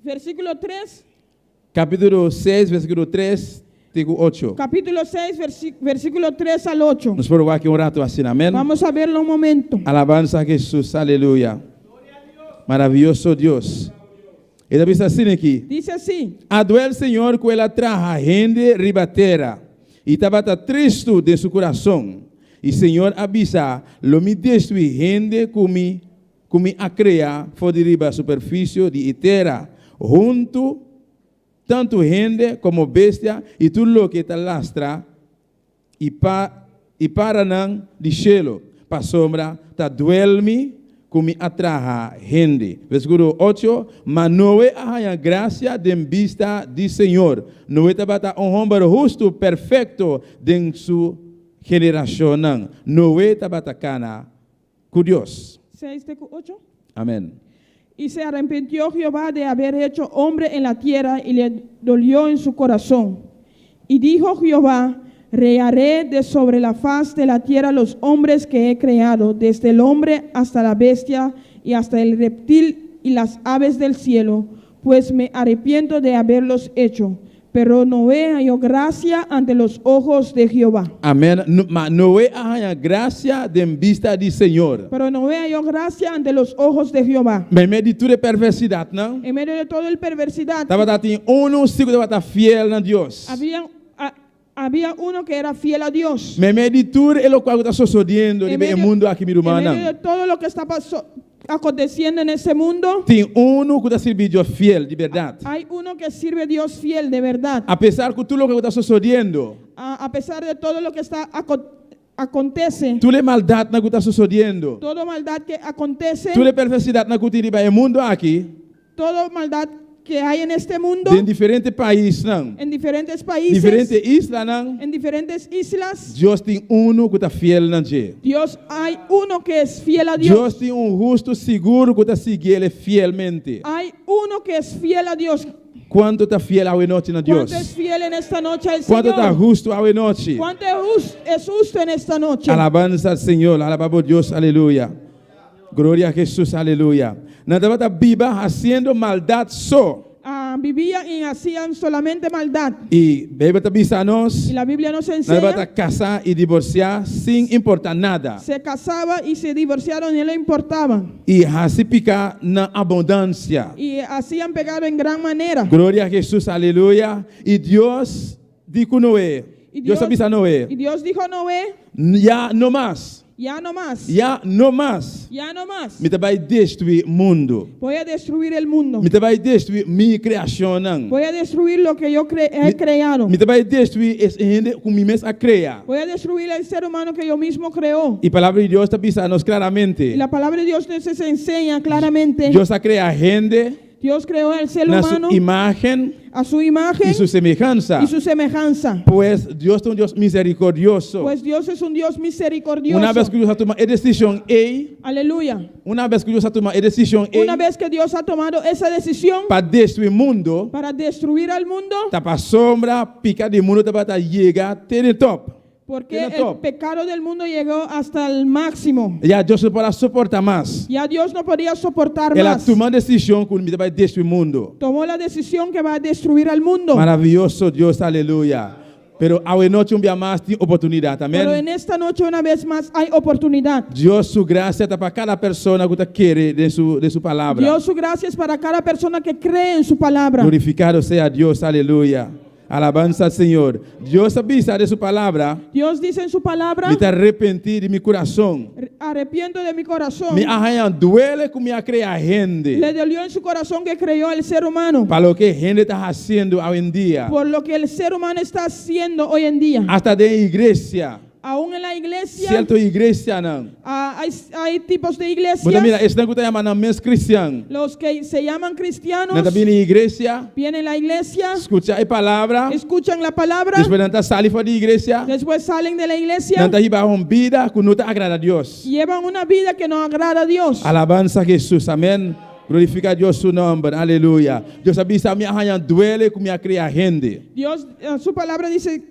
versículo 3, Kapítulo 6, versíkulo 3, te 8. capítulo 6, versículo 3 al 8. Nos por aki un ratu asina, amèn? Vamos a verlo un momento. Alabansa na Hesus, aleluya. Maravioso Dios. E ta bisa asina aki. Dice así: A duel Señor ku el a traha hende riba tera. I tabata tristu den su kurason. I Señor a bisa, lo mi destruí hende ku mi a krea for di riba superfisie di tera. Huntu, tantu hende komo bestia i tur loke ta lastra i paranan di shelu. Pasobra ta duel mi ku mi a traha hende. Versíkulo 8. Ma Noe a haña grasia den bista di Señor. Noe tabata un hòmber hustu, perfekto den su generashon. Noe tabata kana ku Dios. 6 de 8. Amèn. Y se arrepintió Jehová de haber hecho hombre en la tierra y le dolió en su corazón. Y dijo Jehová: reharé de sobre la faz de la tierra los hombres que he creado, desde el hombre hasta la bestia y hasta el reptil y las aves del cielo, pues me arrepiento de haberlos hecho. Pero Noé halló gracia ante los ojos de Jehová. Amèn. No, ma Noe a haña grasia den bista di Señor. Pero Noé halló gracia ante los ojos de Jehová. Meimei di tur perversidat, no? En medio de toda la perversidad, Tabatin un ku tabata fiel na Dios. había uno que era fiel a Dios. Meimei di tur e loke ta susediendo En den e mundu aki, mi en medio de ruman. todo lo que está aconteciendo en ese mundo, Tin un ku ta sirbi Dios fiel, di berdat. hay uno que sirve a Dios fiel de verdad. Apesar ku tur loke ta susediendo, A pesar de todo lo que está acontece, tur maldat ku ta susediendo, toda maldad que acontece, tur perversidat ku tin den e mundu aki, toda maldad que hay en este mundo, den diferente paisnan, en diferentes países, diferente islanan, en diferentes islas, Dios tin un ku ta fiel na dje. Dios, hay uno que es fiel a Dios. Dios tin un hustu sigur ku ta siguié fielmente. Hay uno que es fiel a Dios. Kuantu ta fiel awe nochi na Dios? ¿Cuánto es fiel en esta noche al Kuantu ta Señor? hustu awe nochi? ¿Cuánto es justo en esta noche? Alabansa na Señor, alabá Dios, aleluya. Gloria na Hesus, aleluya. Nan tabata biba hasiendo maldat so. Ah, Vivían y hacían solamente maldad. I Beibel ta bisa nos, Y la Biblia nos nan tabata enseña, kasa i divorsiá sin importá nada. Se casaba y se divorciaron y no le importaba. I hasi piká na abundansia. Y hacían pecado en gran manera. Gloria na Hesus, aleluya. I Dios di ku Noe. Y Dios a bisa Noe. Y Dios dijo a Noé, Ya no mas. Ya no más. Ya no mas. Ya no más. Mi ta bai destruí mundu. Voy a destruir el mundo. Mi ta bai destruí mi kreashonnan. Voy a destruir lo que yo he creado. Mi ta bai destruí e hende ku mi mes a krea. Voy a destruir el ser humano que yo mismo creó. I palabra di Dios ta bisa nos Y klaramente. la palabra de Dios nos enseña claramente. Dios a krea hende Dios creó al ser na su humano imágen a su imagen i su semehansa. y su semejanza. Pues Dios ta un Dios miserikordioso. Pues Dios es un Dios misericordioso. Unabes ku Dios a tuma e desishon ei, Aleluya. unabes ku Dios a tuma e desishon ei Una vez que Dios ha tomado esa decisión pa destruí mundu, para destruir al mundo, ta pasobra piká di mundu tabata yega te den top. porque Tiene el top. pecado del mundo llegó hasta el máximo. Ya Dios no por a soportá mas. Ya Dios no podía soportar El a más. tuma desishon ku mi ta bai destruí mundu. Tomó la decisión que va a destruir al mundo. Maravioso Dios, aleluya. Pero anochi un bia mas tin oportunidat, Pero amèn? en esta noche una vez más hay oportunidad. Dios su grasia ta pa kada persona ku ta kere den su, den su palabra. Dios su gracia es para cada persona que cree en su palabra. Glorifikado sea Dios, aleluya. Alabansa na Señor. Dios a bisa den su palabra, Dios dice en su palabra, mi ta arepentí di mi kurason. Arrepiento de mi corazón. Mi a haña duele ku mi a krea hende. Le dolió en su corazón que creyó al ser humano. Pa loke hende ta hasiendo awendia. Por lo que el ser humano está haciendo hoy en día. Asta den iglesia. Aún en la iglesia. Sierto iglesianan. Ah, hay tipos de iglesias. Bo ta mira, esnan ku ta yama nan mes kristian. Los que se llaman cristianos. Nan ta bin iglesia. Vienen a la iglesia. Skucha e palabra. Escuchan la palabra. Despues nan ta sali for di iglesia. Después salen de la iglesia. Nan ta hiba un bida ku no ta agradá Dios. Llevan una vida que no agrada a Dios. Alabansa na Hesus, amèn. Glorifiká Dios su nòmber, aleluya. Dios a bisa mi a haña duele ku mi a krea hende. Dios, su palabra dice,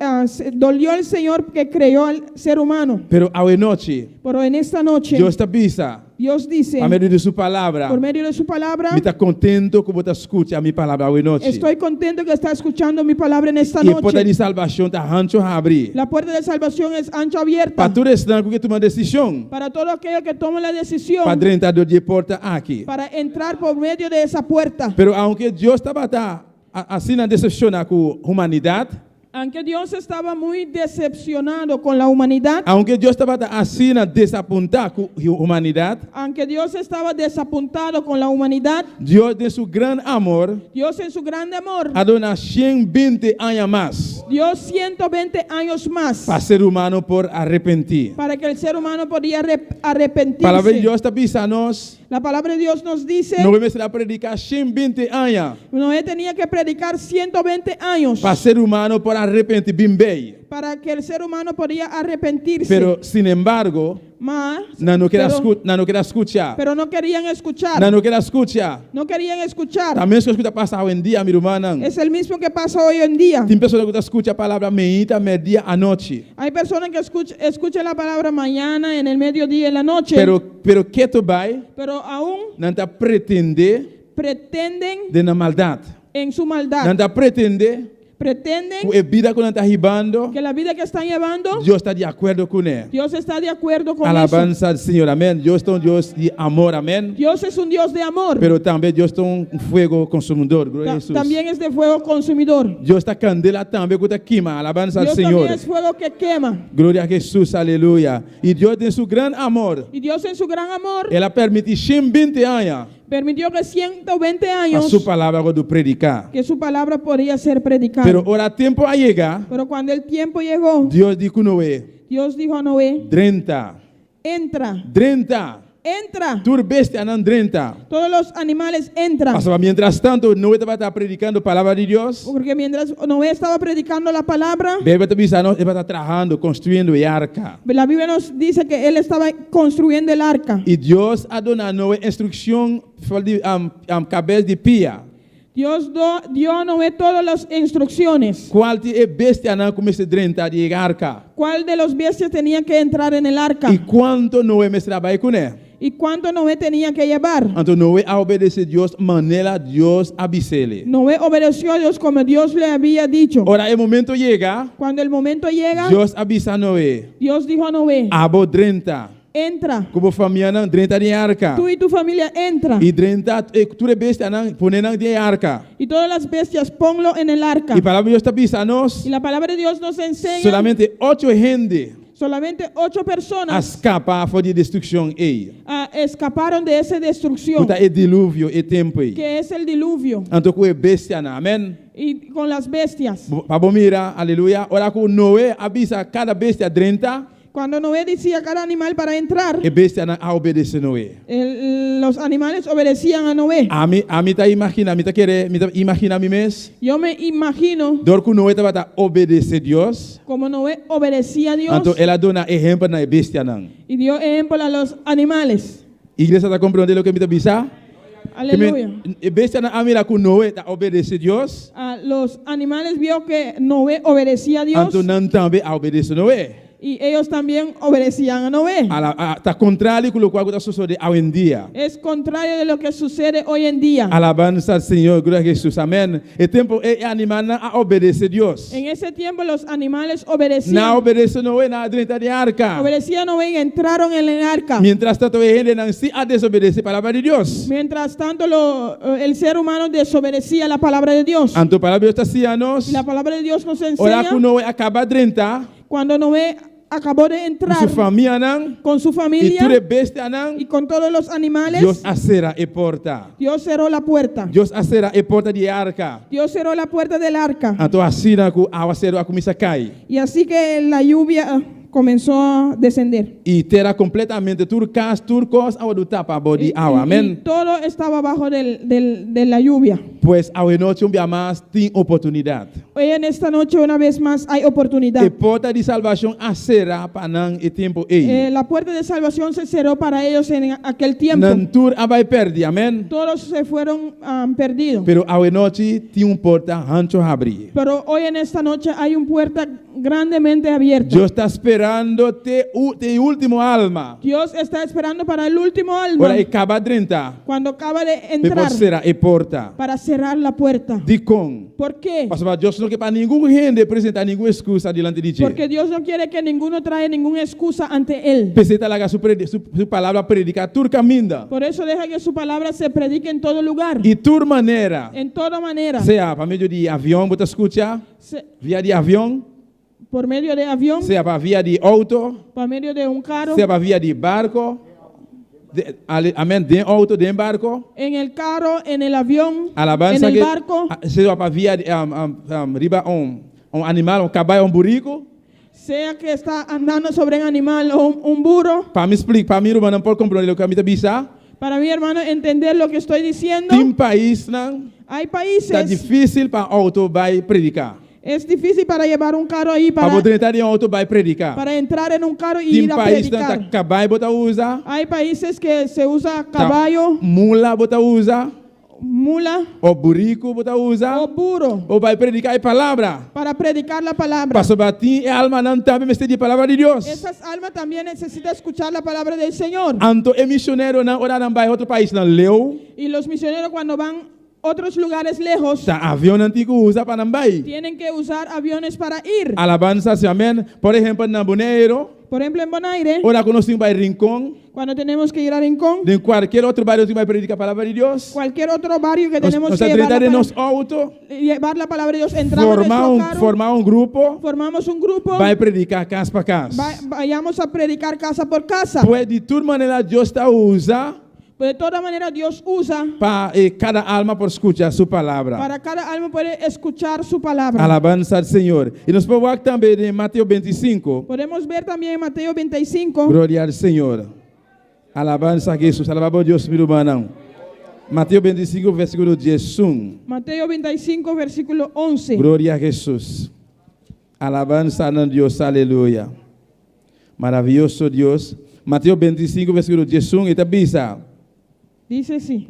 dolió el Señor que creó al ser humano. Pero anochi, Pero en esta noche, Dios ta bisa, Dios dice, pa medio di su palabra, por medio de su palabra, mi ta kontentu ku bo ta skucha mi palabra anochi. Estoy contento que está escuchando mi palabra en esta I e porta noche. di salbashon ta hanchu habrí. La puerta de salvación es ancha abierta. Pa tur esnan ku ke tuma desishon, Para todo aquello que tome la decisión pa drenta dor di e porta aki. para entrar por medio de esa puerta. Pero aunke Dios tabata asina desepshoná ku humanidat, Aunque Dios estaba muy decepcionado con la humanidad, aunke Dios tabata asina desapuntá ku humanidat, aunque Dios estaba desapuntado con la humanidad, Dios den su gran amor Dios en su grande amor a duna 120 aña mas dio 120 años más pa ser humano por arepentí. para que el ser humano podía arrepentirse. Palabra di Dios ta bisa nos, La palabra de Dios nos dice, Noe mester a prediká 120 aña Noé tenía que predicar 120 años pa ser humano por arepentí bin bei. Para que el ser humano podía arrepentirse. Pero, sin embargo, Mas, nan no ker pero, no ker skucha. Pero no querían escuchar. Nan no ker skucha. No querían escuchar. Ta mesun kos ku ta pasa awendia, mi rumannan. Es el mismo que pasa hoy en día. Tin persona ku ta skucha palabra mainta, mèrdia, anochi. Hay personas que escuchan la palabra mañana, en el mediodía, en la noche. Pero ketu bai, Pero aún nan ta pretendé pretenden den nan maldat. en su maldad. Nan ta pretendé Pretenden ku e bida ku nan ta hibando, que la vida que están llevando, Dios ta di akuerdo kuné. Dios está de acuerdo con eso. Alabansa na Señor, amèn. Dios ta un Dios di amor, amèn. Dios es un Dios de amor. Pero tambe Dios ta un fuego konsumidó, gloria na Hesus. También es de fuego consumidor. Dios ta kandela tambe ku ta kima, alabansa na Dios Señor. también es fuego que quema. Gloria na Hesus, aleluya. I Dios den su gran amor, Y Dios en su gran amor el a permití 120 aña permitió que 120 pa años su palabra wòrdu prediká. que su palabra podía ser predicada. Pero ora tempu a yega, Pero cuando el tiempo llegó, Dios di ku Noe, Dios dijo a Noé, Drenta, Entra, drenta, entra. Tur bestianan drenta. Todos los animales entran. Pasobra mientras tantu, Noe tabata predikando palabra di Dios. Porque mientras Noé estaba predicando la palabra, Beibel ta bisa nos, e tabata trahando, konstruyendo e arka. La Biblia nos dice que él estaba construyendo el arca. I Dios a duna Noe instrukshon for di kabes di pia. Dios dio a Noé todas las instrucciones. Kua ta e bestianan ku mester drenta den arka? ¿Cuál de los bestias tenía que entrar en el arca? I kuantu Noe mester bai kuné? ¿Y cuánto Noé tenía que llevar? Anto Noe a obedesé Dios manera Dios a bis'é. Noé obedeció a Dios como Dios le había dicho. Ora e momento yega, Cuando el momento llega, Dios a bisa Noe, Dios dijo a Noé, abo drenta, entra, ku bo famianan drenta den arka. tú y tu familia entra. I drenta, e, tur e bestianan, pone nan den arka. Y todas las bestias ponlo en el arca. I palabra di Dios ta bisa nos, Y la palabra de Dios nos enseña solamente ocho hende solamente ocho a personas skapa for di e destrukshon ei. escaparon de esa destrucción, Ku ta e diluvio e tempu ei. que es el diluvio, Anto ku e bestianan, amèn. y con las bestias. Pa bo mira, aleluya, ora ku Noe a bisa kada bestia drenta, Cuando Noé decía cada animal para entrar, e bestianan a obedesé Noe. los animales obedecían a Noé. Ami, ami ta imaginá, mi ta kere, mi ta imaginá mi mes, Yo me imagino dor ku Noe tabata obedesé Dios, como Noé obedecía a Dios anto el a duna ehèmpel na e bestianan. y dio ejemplo a los animales. Iglesia ta komprondé loke mi ta bisa? Aleluya. E bestianan a mira ku Noe ta obedesé Dios, Ah, los animales vio que Noé obedecía a Dios anto nan tambe a obedesé Noe. y ellos también obedecían a Noé. Ala, a, ta kontrario ku loke ta sosodé awendia. Es contrario de lo que sucede hoy en día. Alabansa na Señor, gloria na Hesus, amèn. E tempu ei e animalnan a obedesé Dios. En ese tiempo los animales Nan a obedecían. obedesé Noe, nan a drenta den arka. Obedecían a Noé y entraron en el arca. Mientrastantu, e hendenan sí a desobedesé palabra di Dios. Mientras tanto, el ser humano desobedecía la palabra de Dios. Anto palabra di Dios ta siña nos. Y la palabra de Dios nos Ora enseña ku Noe a kaba di drenta, cuando Noé acabó de entrar ku su famianan, con su i familia tur e bestianan, y con todos los animales, Dios a sera e porta. Dios cerró la puerta. Dios a sera e porta di arka. Dios cerró la puerta del arca. Anto asina ku áwaseru a kuminsá kai. Y así que la lluvia comenzó a descender. I tera kompletamente, tur kas, tur kos, a wòrdu tapá bou di Y, awa. y Amèn. todo estaba abajo de la lluvia. Pues awe nochi un bia mas tin oportunidat. Hoy en esta noche una vez más hay oportunidad. E porta di salbashon a sera pa nan e tempu ei. La puerta de salvación se cerró para ellos en aquel tiempo. Nan tur a bai pèrdí, amèn. Todos se fueron perdidos. Pero awe nochi tin un porta hanchu habrí. Pero hoy en esta noche hay una puerta grandemente abierta. Dios ta sperando te, te último alma. Dios está esperando para el último alma. Ora e kaba drenta. Cuando acaba de Pa entrar sera e porta. para cerrar la puerta. Dikon. ¿Por qué? Pasobra Dios no ke pa ningun hende presentá ningun ekskusa dilanti di dje. Porque Dios no quiere que ninguno trae ninguna excusa ante Él. P'esei e ta laga su, su palabra prediká tur kaminda. Por eso deja que su palabra se predique en todo lugar, Di tur manera. en toda manera. Sea pa medio di avion, bo ta skucha, via di avion, Por medio de avión, sea pa via di outo, por medio de un carro, sea pa via di barku, de, amèn, den outo, den barku. En el carro, en el avión, Alabanza en el que barco, sea pa via di, riba un animal, un kabai, un buriku. Sea que está andando sobre un animal o un burro. Pa mi splika, pa mi rumannan por komprondé loke mi ta bisa. Para mi hermano entender lo que estoy diciendo, Tin paisnan, hay ta países, difísil pa outo bai prediká. Es difícil para llevar un carro ahí, Pa drenta den outo bai prediká. para entrar en un carro y Tin ir a paisnan ta predicar. kabai bo ta usa. Hay países que se usa Ta caballo, mula bo ta usa. Mula. O buriku bo ta usa. O burro. O bai prediká e palabra. Para predicar la palabra. Pasobra tin e almanan tambe mester di palabra di Dios. Esas almas también necesitan escuchar la palabra del Señor. Anto e misioneronan ora nan bai otro paisnan leu. Y los misioneros cuando van a otros lugares lejos, Ta avion nan tin ku usa pa nan bai. Tienen que usar aviones para ir. Alabansa, amèn. Por ehèmpel, na Boneiru. Por ejemplo, en Bonaire, Ora ku nos tin ku bai Rincon. Cuando tenemos que ir a Rincón, Den kualke otro bario ku bai prediká palabra di Dios. Cualquier otro barrio que Nos, tenemos nos que llevar la, den nos palabra, outo. Llevar la palabra de Dios, entramos en Forma nuestro un, carro, forma un grupo. Formamos un grupo, Bai prediká kas pa kas. Vayamos a predicar casa por casa. Pues di tur manera Dios ta usa Pues de toda manera Dios usa pa kada alma por skucha su palabra. Para cada alma puede escuchar su palabra. Alabansa na Señor. I nos por tambe den Mateo 25. Podemos ver también en Mateo 25. Gloria na Señor. Alabansa na Hesus. Alabá Dios, mi ruman. Mateo 25, versíkulo 11. Mateo 25, versículo 11. Gloria na Hesus. Alabansa na Dios. Aleluya. Maravioso Dios. Mateo 25, versíkulo 11. I ta bisa. Dice así.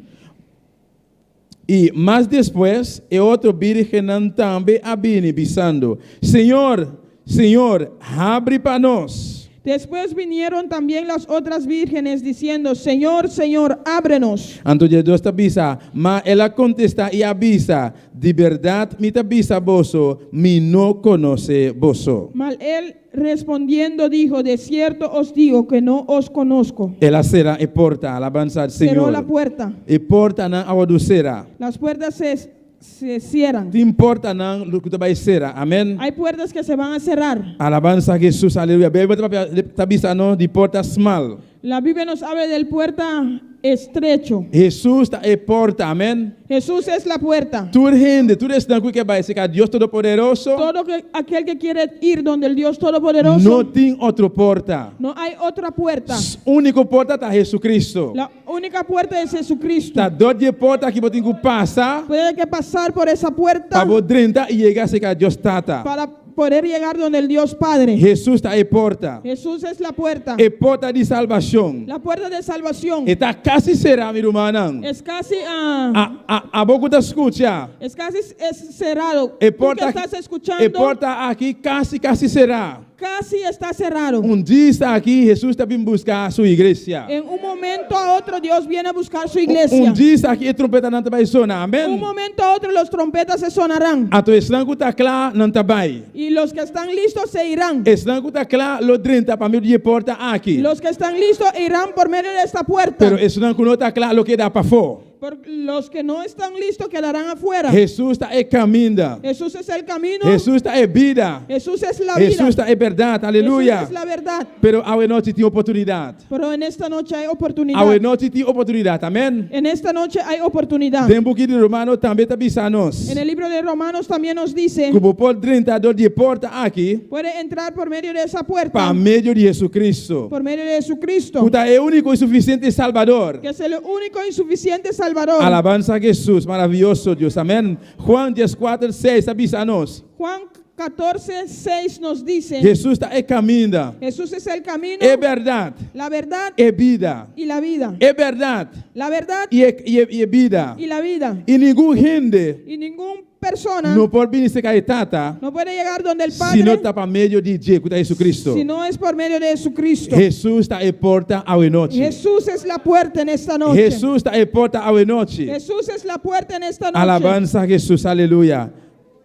I mas despues, e otro bírgennan tambe a bini, bisando: Señor, Señor, habri pa nos. Después vinieron también las otras vírgenes diciendo, Señor, Señor, ábrenos. Anto 12 ta bisa, ma el a kontestá i a bisa, Di bèrdat mi ta bisa boso, mi no konosé boso. Mas él respondiendo dijo, De cierto os digo que no os conozco. El a sera e porta, alabansa al Cerró Señor. la puerta. E portanan a wòrdu sera. Las puertas se cierran. Tin portanan ku ta bai sera. Amèn. Hay puertas que se van a cerrar. Alabansa Hesus, aleluya. Beibel ta papia ta bisa nos di porta smal. La Biblia nos habla del puerta estrecho. Hesus ta e porta, amèn. Jesús es la puerta. Tur hende, tur esnan ku ke bai serka Dios Todopoderoso, Todo aquel que quiere ir donde el Dios Todopoderoso, no tin otro porta. no hay otra puerta. Úniko porta ta Hesukristu. La única puerta es Jesucristo. Ta dor di e porta aki bo tin ku pasa Puede que pasar por esa puerta pa bo drenta i yega serka Dios Tata. para poder llegar donde el Dios Padre. Hesus ta e porta. Jesús es la puerta. E porta di salbashon. La puerta de salvación. E ta kasi será, mi rumannan. Es casi, ah, A, a, abo ku ta skucha. es casi es cerrado. E Tú que porta, estás escuchando, e porta aki kasi kasi será. casi está cerrado. Un dia aki Hesus ta bin buska su iglesia. En un momento a otro Dios viene a buscar su iglesia. Un dia aki e trompetanan ta bai sona. Un Amèn. momento a otro los trompetas se sonarán. Anto esnan ku ta kla, nan ta bai. Y los que están listos se irán. Esnan ku ta kla lo drenta pa medio di e porta aki. Los que están listos irán por medio de esta puerta. Pero esnan ku no ta kla lo keda pafó. Por los que no están listos quedarán afuera. Hesus ta e kaminda. Jesús es el camino. Hesus ta e bida. Jesús es la vida. Hesus ta e bèrdat. Aleluya. Jesús es la verdad. Pero awe nochi tin oportunidat. Pero en esta noche hay oportunidad. Awe nochi tin oportunidat. Amèn. En esta noche hay oportunidad. Den buki di Romano tambe ta bisa nos. En el libro de Romanos también nos dice, Ku bo por drenta dor di e porta aki puede entrar por medio de esa puerta, pa medio di Jesucristo. por medio de Jesucristo, Ku ta e úniko i sufisiente Salbador. que es el único y suficiente Salvador. Alabansa Hesus, maravioso Dios. Amèn. Juan 14, 6 ta bisa nos. Juan 14, 6 nos dice, Hesus ta e kaminda, Jesús es el camino, e bèrdat, la verdad e bida. y la vida. E bèrdat La verdad i e, i e, i e bida. y la vida. I ningun hende Y ningún persona no por bini serka e Tata no puede llegar donde el si Padre no ta pa medio di dje, ku ta Jesucristo. si no es por medio de Jesucristo. Hesus ta e porta awe nochi. Jesús es la puerta en esta noche. Hesus ta e porta awe nochi. Jesús es la puerta en esta noche. Alabansa Hesus, aleluya.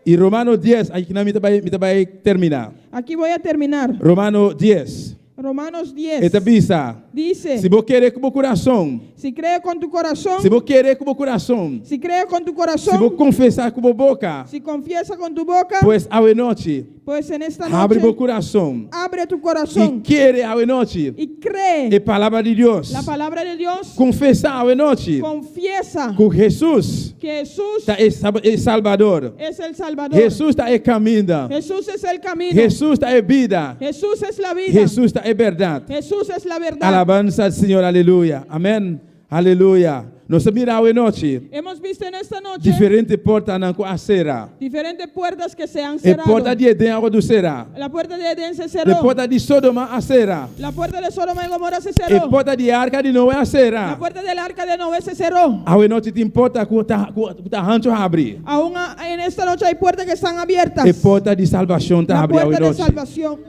I Romano 10, akinan mi ta bai, mi ta bai terminá. Aquí voy a terminar. Romano 10. Romanos 10 E ta bisa, dice, si bo kere ku bo kurason, si cree con tu corazón, si bo kere ku bo kurason, si cree con tu corazón, si bo konfesá ku bo boka, si confiesa con tu boca, pues awe nochi, pues en esta habri bo noche kurason abre tu i corazón kere awe nochi y cree e palabra di Dios. la palabra de Dios, Konfesá awe nochi confiesa ku Hesus que Jesús ta e e Salbador. es el Salvador. Hesus ta e kaminda. Jesús es el camino. Hesus ta e bida. Jesús es la vida. Hesus ta e bèrdat. Jesús es la verdad. Alabansa al Señor, aleluya. Amèn. Aleluya. Nos a mira awe nochi Hemos visto en esta noche diferente portanan ku a sera. diferentes puertas que se han E cerrado. porta di Edén a wòrdu sera. La puerta de Edén se E cerró. porta di Sodoma a sera. La puerta de Sodoma y Gomorra se E cerró. porta di Arka di Noe a sera. La puerta del arca de Noé se cerró. Awe nochi tin porta ku ta ku ta hanchu habri. Aún en esta noche hay puertas que están abiertas. E porta di salbashon ta La habri awe puerta de nochi. salvación.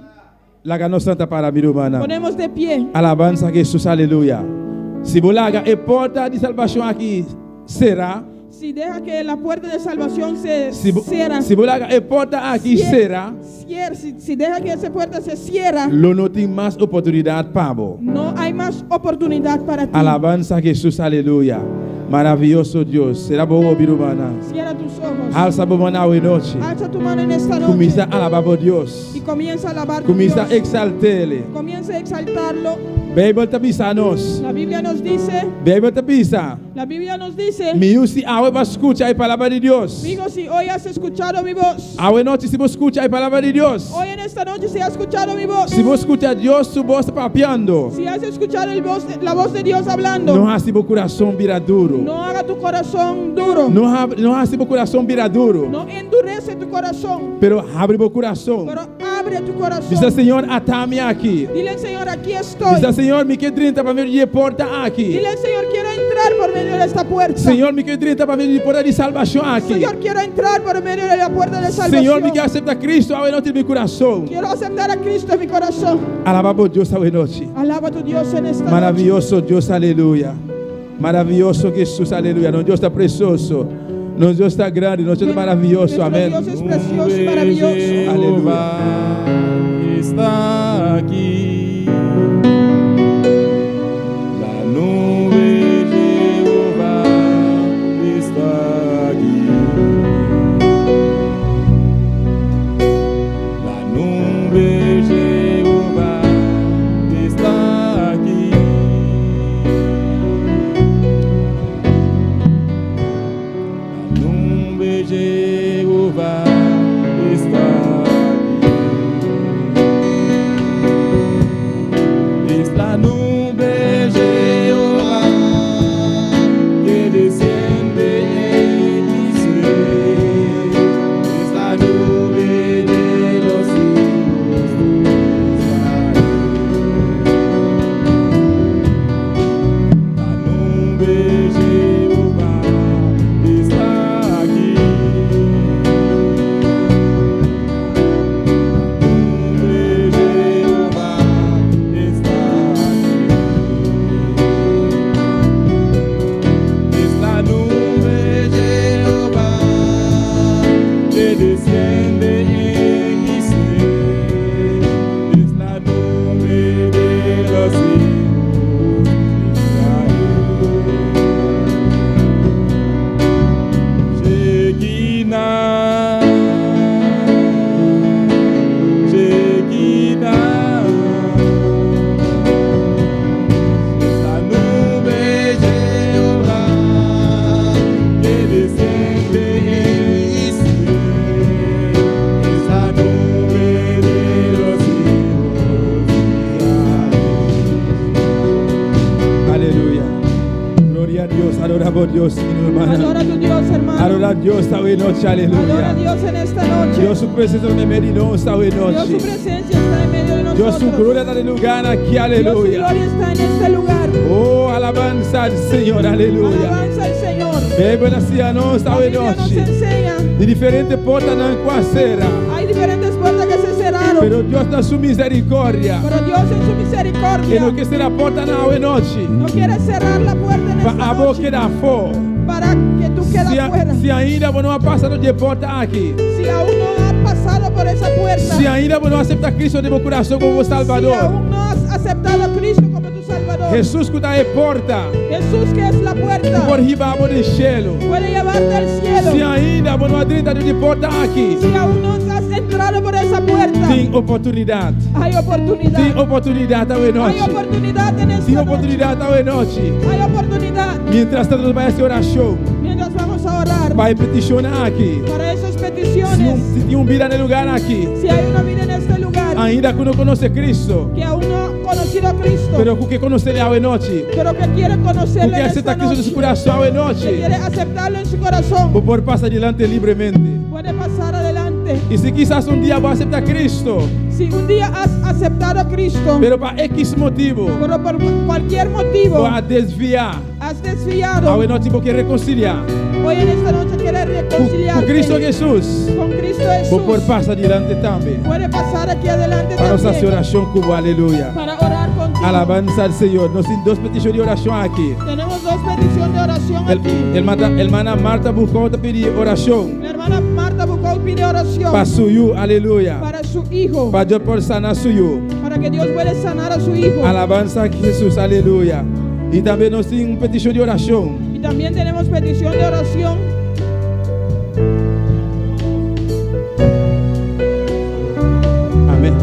Laga nos lanta para, mi rumannan. Ponemos de pie. Alabansa a Hesus, aleluya. Si bo laga e porta di salbashon aki sera. Si deja que la puerta de salvación se Si bo, cierra. si bo laga e porta aki sera, Si deja que esa puerta se cierra, lo no tin mas oportunidat pa bo. no hay más oportunidad para ti. Alabansa a Hesus, aleluya. Maravioso Dios. Sera bo wowo, mi rumannan. Cierra tus ojos. Alsa bo man awe nochi. Alza tu mano en esta noche Kuminsá alabá bo Dios. y comienza a alabar tu Kuminsá Dios. eksalt'é. Comienza a exaltarlo. Beibel ta bisa nos. La Biblia nos dice, Beibel ta bisa. la Biblia nos dice, Mi yu, si awe bo a skucha e palabra di Dios. amigo, si hoy has escuchado mi voz, Awe nochi si bo skucha e palabra di Dios. hoy en esta noche si has escuchado mi voz, Si bo skucha Dios su bos papiando. si has escuchado la voz de Dios hablando, No hasi bo kurason bira duru. no haga tu corazón duro, No no hasi bo kurason bira duru. no endurece tu corazón, Pero habri bo kurason. pero abre tu corazón. Bisa Señor, ata mi aki. Dile, Señor, aquí estoy. Bisa Señor, mi ke drenta pa medio di e porta aki. Dile, Señor, quiero entrar por medio de esta puerta. Señor, mi ke drenta pa medio di porta di salbashon aki. Señor, quiero entrar por medio de la puerta de Señor, salvación. mi ke aseptá Kristu awe nochi den mi kurason. Quiero aceptar a Cristo en mi corazón. Alabá bo Dios awe nochi. Alaba a tu Dios en esta noche. Maravioso Dios, aleluya. Maravioso Jesús, aleluya. Nos Dios ta presioso. Nos Dios ta grandi. Nos Dios ta maravioso. Nuestro Amèn. Dios es precioso y maravilloso. Aleluya. Está aquí. La nube de Jehová está aquí. La nube de Jehová está aquí. La nube de Jehová está aquí. Es la nube de Jehová que desciende en Israel. Es la nube de los hijos de Israel. La nube de Jehová está aquí. La nube de Jehová está aquí. Es la nube de Jehová que desciende en Israel. Es la nube de los hijos de Israel. Shekinah, Shekinah, es la nube de Jehová que desciende en Israel. Es la nube de los hijos de Israel. Aleluya. Gloria a Dios. Adoramos a Dios, mi hermana. Adora a tu Dios, hermano. Adora a Dios esta noche. Adora a Aleluya. Dios en esta noche. Dios su presensia ta meimei di nos esta Dios, su nochi. presencia está en medio de Dios nosotros. su gloria ta den e lugá aki. Dios, su Aleluya. gloria está en este lugar. Oh, alabansa al Señor. Aleluya. Alabanza al Señor. Beibel a siña nos La esta Biblia nos nochi. enseña. Di diferente portanan ku a sera. Hay diferentes puertas que se cerraron. Pero Dios den su miserikòrdia. Pero Dios en su misericordia E no ke sera portanan awe nochi. no quiere cerrar la puerta en Pa esta abo noche keda afó. para que tú quedes Si, fuera. si ainda bo no a pasa dor di e porta aki. Si aún no has pasado por esa puerta, Si ainda bo no a aseptá Kristu den bo kurason komo si Salbador. aún no has aceptado a Cristo como tu Salvador, Hesus ku ta e porta. Jesús que es la puerta, Por hiba bo den shelu. puede llevarte al cielo. Si ainda bo no a drenta dor di e porta aki. Si aún no has entrado por esa puerta, Tin oportunidat. hay oportunidad. Tin oportunidat awe Hay nochi. oportunidad en esta Tin noche. oportunidat awe nochi. Hay oportunidad. Mientras tantu, nos ta bai hasi orashon. Mientras vamos a orar Pa e petishonnan aki. para esas Si, un, peticiones, si tin un bida den e lugá aki. si hay una vida en este lugar Ainda ku no konosé Kristu. que aún no ha conocido a Cristo, Pero ku ke konosé awe nochi. pero que quiere conocerle Ku ke en aseptá esta Kristu den su noche, kurason awe que nochi. quiere aceptarlo en su corazón, Bo por pasa dilanti libremente. puede pasar adelante. I si kisas un dia bo a aseptá Kristu. Si un día has aceptado a Cristo, Pero pa X motibu, pero por cualquier motivo bo a desviá. has desviado, Awe nochi bo ke rekonsiliá. hoy en esta noche quieres Ku reconciliarte Kristu Hesus. con Cristo Bo por Jesús, pasa dilanti tambe. puede pasar aquí adelante Pa nos hasi también orashon ku bo, aleluya. para orar contigo. Alabansa al Señor. Nos tin dos petishon di orashon aki. Tenemos dos peticiones de oración El, aquí. hermana, hermana Marta Bucó ta pidi orashon. La hermana Marta Bucó pide oración Pa su yu, aleluya. para su hijo, Pa Dios por sana su yu. para que Dios pueda sanar a su hijo. Alabansa a Hesus, aleluya. I tambe nos tin un petishon di orashon. Y también tenemos petición de oración. Amèn.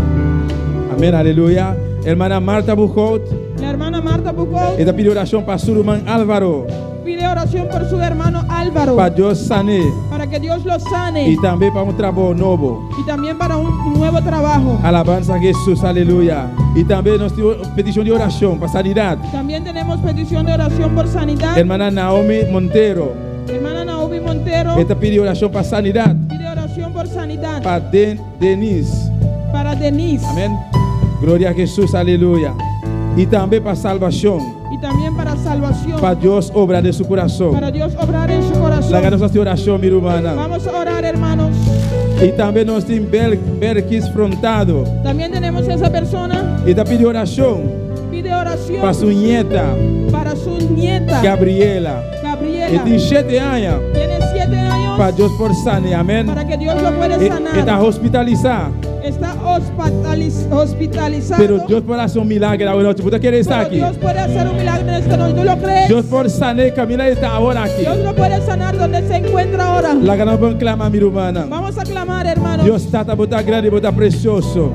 Amèn, aleluya. Hermana Marta Buchot, La hermana Marta Bucó e ta pidi orashon pa su ruman Álvaro. pide oración por su hermano Álvaro, Pa Dios san'é. para que Dios lo sane I tambe pa un trabou nobo. y también para un nuevo trabajo. Alabansa a Hesus, aleluya. I tambe nos tin petishon di orashon pa sanidat. También tenemos petición de oración por sanidad. Hermana Naomi Montero, Hermana Naomi Montero e ta pidi orashon pa sanidat. pide oración por sanidad Pa Den Denise. para Denise. Amèn. Gloria a Hesus, aleluya. I tambe pa salbashon. Y Y también para salvación. Pa Dios obra den su kurason. Para Dios obrar en su corazón. Laga nos hasi orashon, mi rumannan. Vamos a orar, hermanos. I tambe nos tin Bel Berkis Frontado. También tenemos esa persona. E ta pidi orashon. Pide oración. Pa su nieta. Para su nieta. Gabriela. Gabriela. E tin shete aña. Tiene siete años. Pa Dios por san'e. Amén. Para que Dios lo pueda sanar. E ta hospitalisá. Está hospitalizado. Pero Dios por hasi un milager awe nochi. Bo ta kere Pero esaki? Dios puede hacer un milagro en esta noche. ¿Tú lo crees? Dios por san'é kaminda e ta awor aki. Dios lo puede sanar donde se encuentra ahora. Laga nos ban klama, mi rumannan. Vamos a clamar, hermanos. Dios Tata, bo ta grandi, bo ta precioso.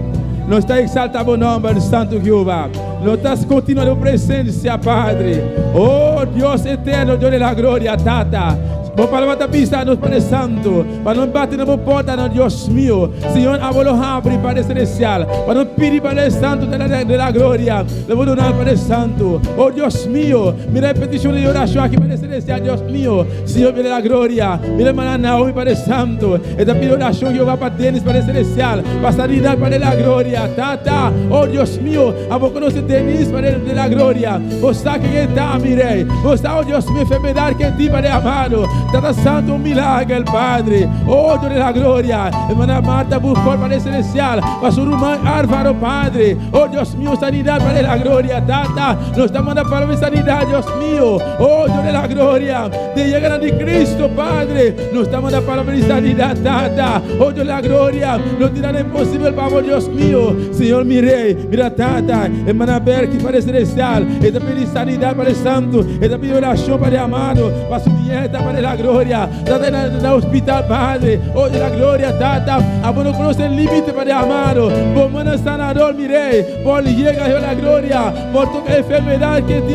Nos ta exalta bo nomber, Santo Jehová. Nos ta continua den bo presencia, Padre. Oh Dios eterno, Dios de la gloria, Tata. Bo palabra ta bisa nos, Padre Santo, pa nos bati na bo portanan, Dios mio. Señor, abo lo habri, Padre Celestial, pa nos pidi, Padre Santo, de la, de la gloria. Lo bo duna, Padre Santo. Oh Dios mio, mira e peticion di oracion aki, Padre Celestial, Dios mio. Señor, mira la gloria. Mira hermana Naomi, Padre Santo. E ta pidi oracion, Jehová, pa Denis, Padre Celestial, pa sanidad, Padre de la gloria. Tata, oh Dios mio, abo conoce Denis, Padre de la gloria. Bo sa ken e ta, mi Rey. Bo sa, oh Dios mio, enfermedad ke tin, Padre amado. Tata Santo, un milagro, Padre. Oh Dios de la gloria. Hermana Marta Buchholz, Padre Celestial, pa su ruman Álvaro, Padre. Oh Dios mio, sanidad, Padre de la gloria. Tata, nos ta manda palabra de sanidad, Dios mio. Oh Dios de la gloria. De llegada de Cristo, Padre. Nos ta manda palabra de sanidad, Tata. Oh Dios de la gloria. No tin nada imposible pa bo, Dios mio. Señor, mi Rey. Mira, Tata, hermana Berky, Padre Celestial. E ta pidi sanidad, Padre Santo. E ta pidi oracion, Padre amado. Pa su nieta, Padre de la gloria. Tata, na, na hospital, Padre. Oh Dios de la gloria, Tata. Abo no conoce el límite, Padre amado. Bo mano sanador, mi Rey. Por llega, Dios de la gloria. Por toca enfermedad que te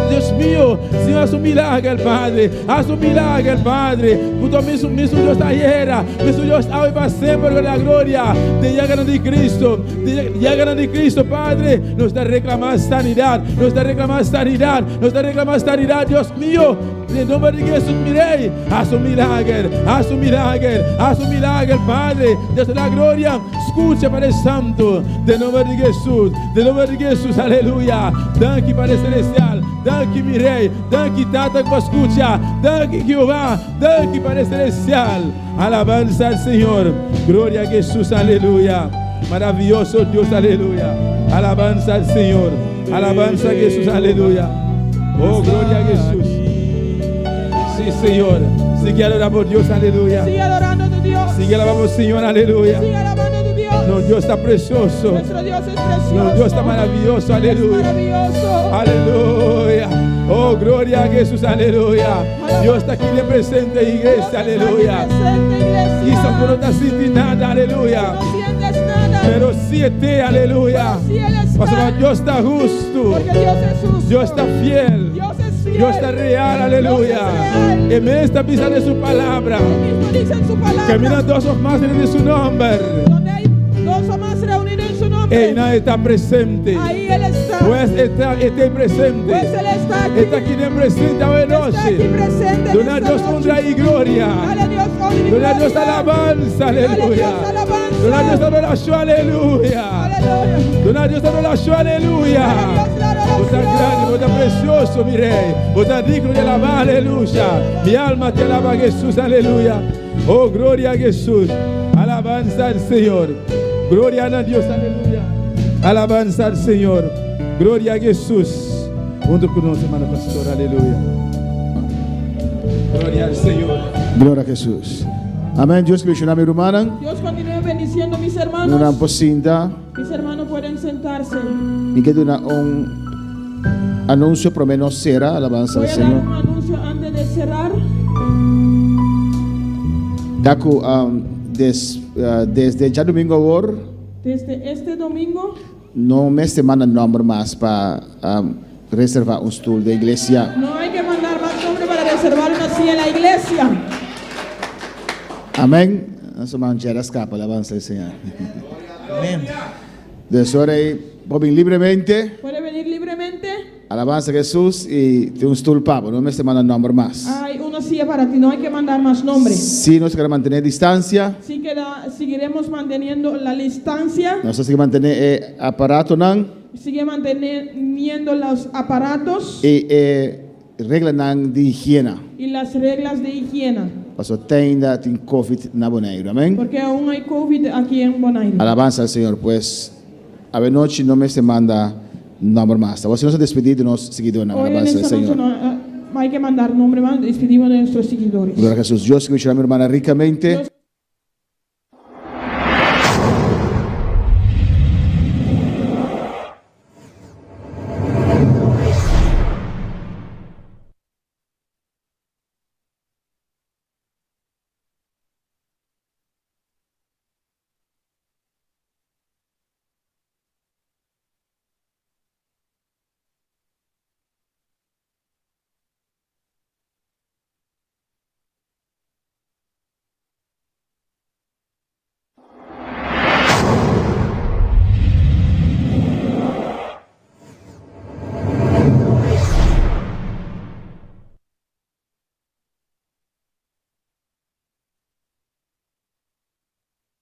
Dios mío. Señor, haz un milagro, Padre. Haz un milagro, Padre. Junto a mi, mi Dios ayera. Mi Dios hoy para siempre con la gloria. De llegar de Cristo. De llegar de Cristo, Padre. Nos ta reclama sanidad. Nos ta reclama sanidad. Nos ta reclama sanidad, Dios mío. Den nomber di Jesús, mi Rey. Haz un milagro. Haz un milagro. Haz un milagro, Padre. Dios de la gloria. Escucha, Padre Santo. Den nomber di Jesús. Den nomber di Jesús. Aleluya. Danki, Padre Celestial. Danki, mi Rey. Danki, Tata, ku skucha. Danki, Jehová. Danki, Padre Celestial. Alabanza al Señor. Gloria a Jesús. Aleluya. Maravilloso Dios. Aleluya. Alabanza al Señor. Alabanza a Jesús. Aleluya. Oh, gloria a Jesús. Sí, Señor. Sigue adorando a Dios. Aleluya. Sigue adorando a tu Dios. Sigue alabando al Señor. Aleluya. Sigue alabando a tu Dios. No, Dios está precioso. Nuestro Dios es precioso. No, Dios está maravilloso. Es Aleluya. maravilloso. Aleluya. Oh, gloria a Jesús. Aleluya. Dios está aquí de presente, Dios iglesia. está aquí Aleluya. presente, iglesia. Quizás vos no estás sintiendo nada. Aleluya. No sientes nada. Pero sí esté, aleluya. Pero sí Él está. Pastor, Dios está justo. Porque Dios es justo. Dios está fiel. Dios es fiel. Dios está real, aleluya. Dios es real. En esta pisa de su palabra. Él mismo dice en su palabra. Camina dos o más en su nombre. Donde hay dos o más reunidos en su nombre. Ey, nadie está presente. Ahí Él está. Pues está, está presente. Pues Él está aquí. Está aquí de presente hoy Está aquí noche. presente. en Dona esta Dios noche. honra y gloria. Dale a Dios honra y Dona Dios gloria. alabanza, Dale a aleluya. Dios alabanza. Dona Dios adoración, aleluya. Aleluya. Dona Dios adoración, aleluya. Dale a Dios la adoración. Vos estás grande, vos estás precioso, mi rey. Vos estás digno de alabar, aleluya. Mi alma te alaba, Jesús, aleluya. Oh, gloria a Jesús. Alabanza al Señor. Gloria a Dios, aleluya. Alabanza al Señor. Gloria a Jesús. Junto con nosotros, hermano pastor, aleluya. Gloria al Señor. Gloria a Jesús. Amén. Dios bendiciona mi rumannan. Dios continúe bendiciendo mis hermanos. Nan por sinta. Mis hermanos pueden sentarse. Mi ke duna un anuncio prome nos sera. Alabanza Voy al a dar Señor. un anuncio antes de cerrar. Daku um, des, desde diadomingo awor, Desde este domingo no mester manda nomber mas pa um, reserva un stul den iglesia. no hay que mandar más nombre para reservar una silla en la iglesia. Amén. Nos man a scapa, alabanza al Señor. Amén. Dus awor por bin libremente, Puede venir libremente. alabanza a Jesús y tin un stul pa bo, no mester manda nomber mas. Hay una silla para ti, no hay que mandar más nombres. Si nos ke mantene distancia, Sí que seguiremos manteniendo la distancia. nos tin cu mantene eh, aparatonan. Sigue manteniendo los aparatos I e reglanan di higiena. Y las reglas de higiene. Paso te ainda tin COVID na Boneiru. Amèn. Porque aún hay COVID aquí en Bonaire. Alabansa na Señor. Pues, anochi no mester manda nòmber mas. Awor nos ta despedí di nos siguidónan. Hoy en Alabansa al esta noche Señor. no hay que mandar nombre más, despedimos de nuestros seguidores. Gloria a Jesús. Dios bendishoná mi ruman rikamente. Dios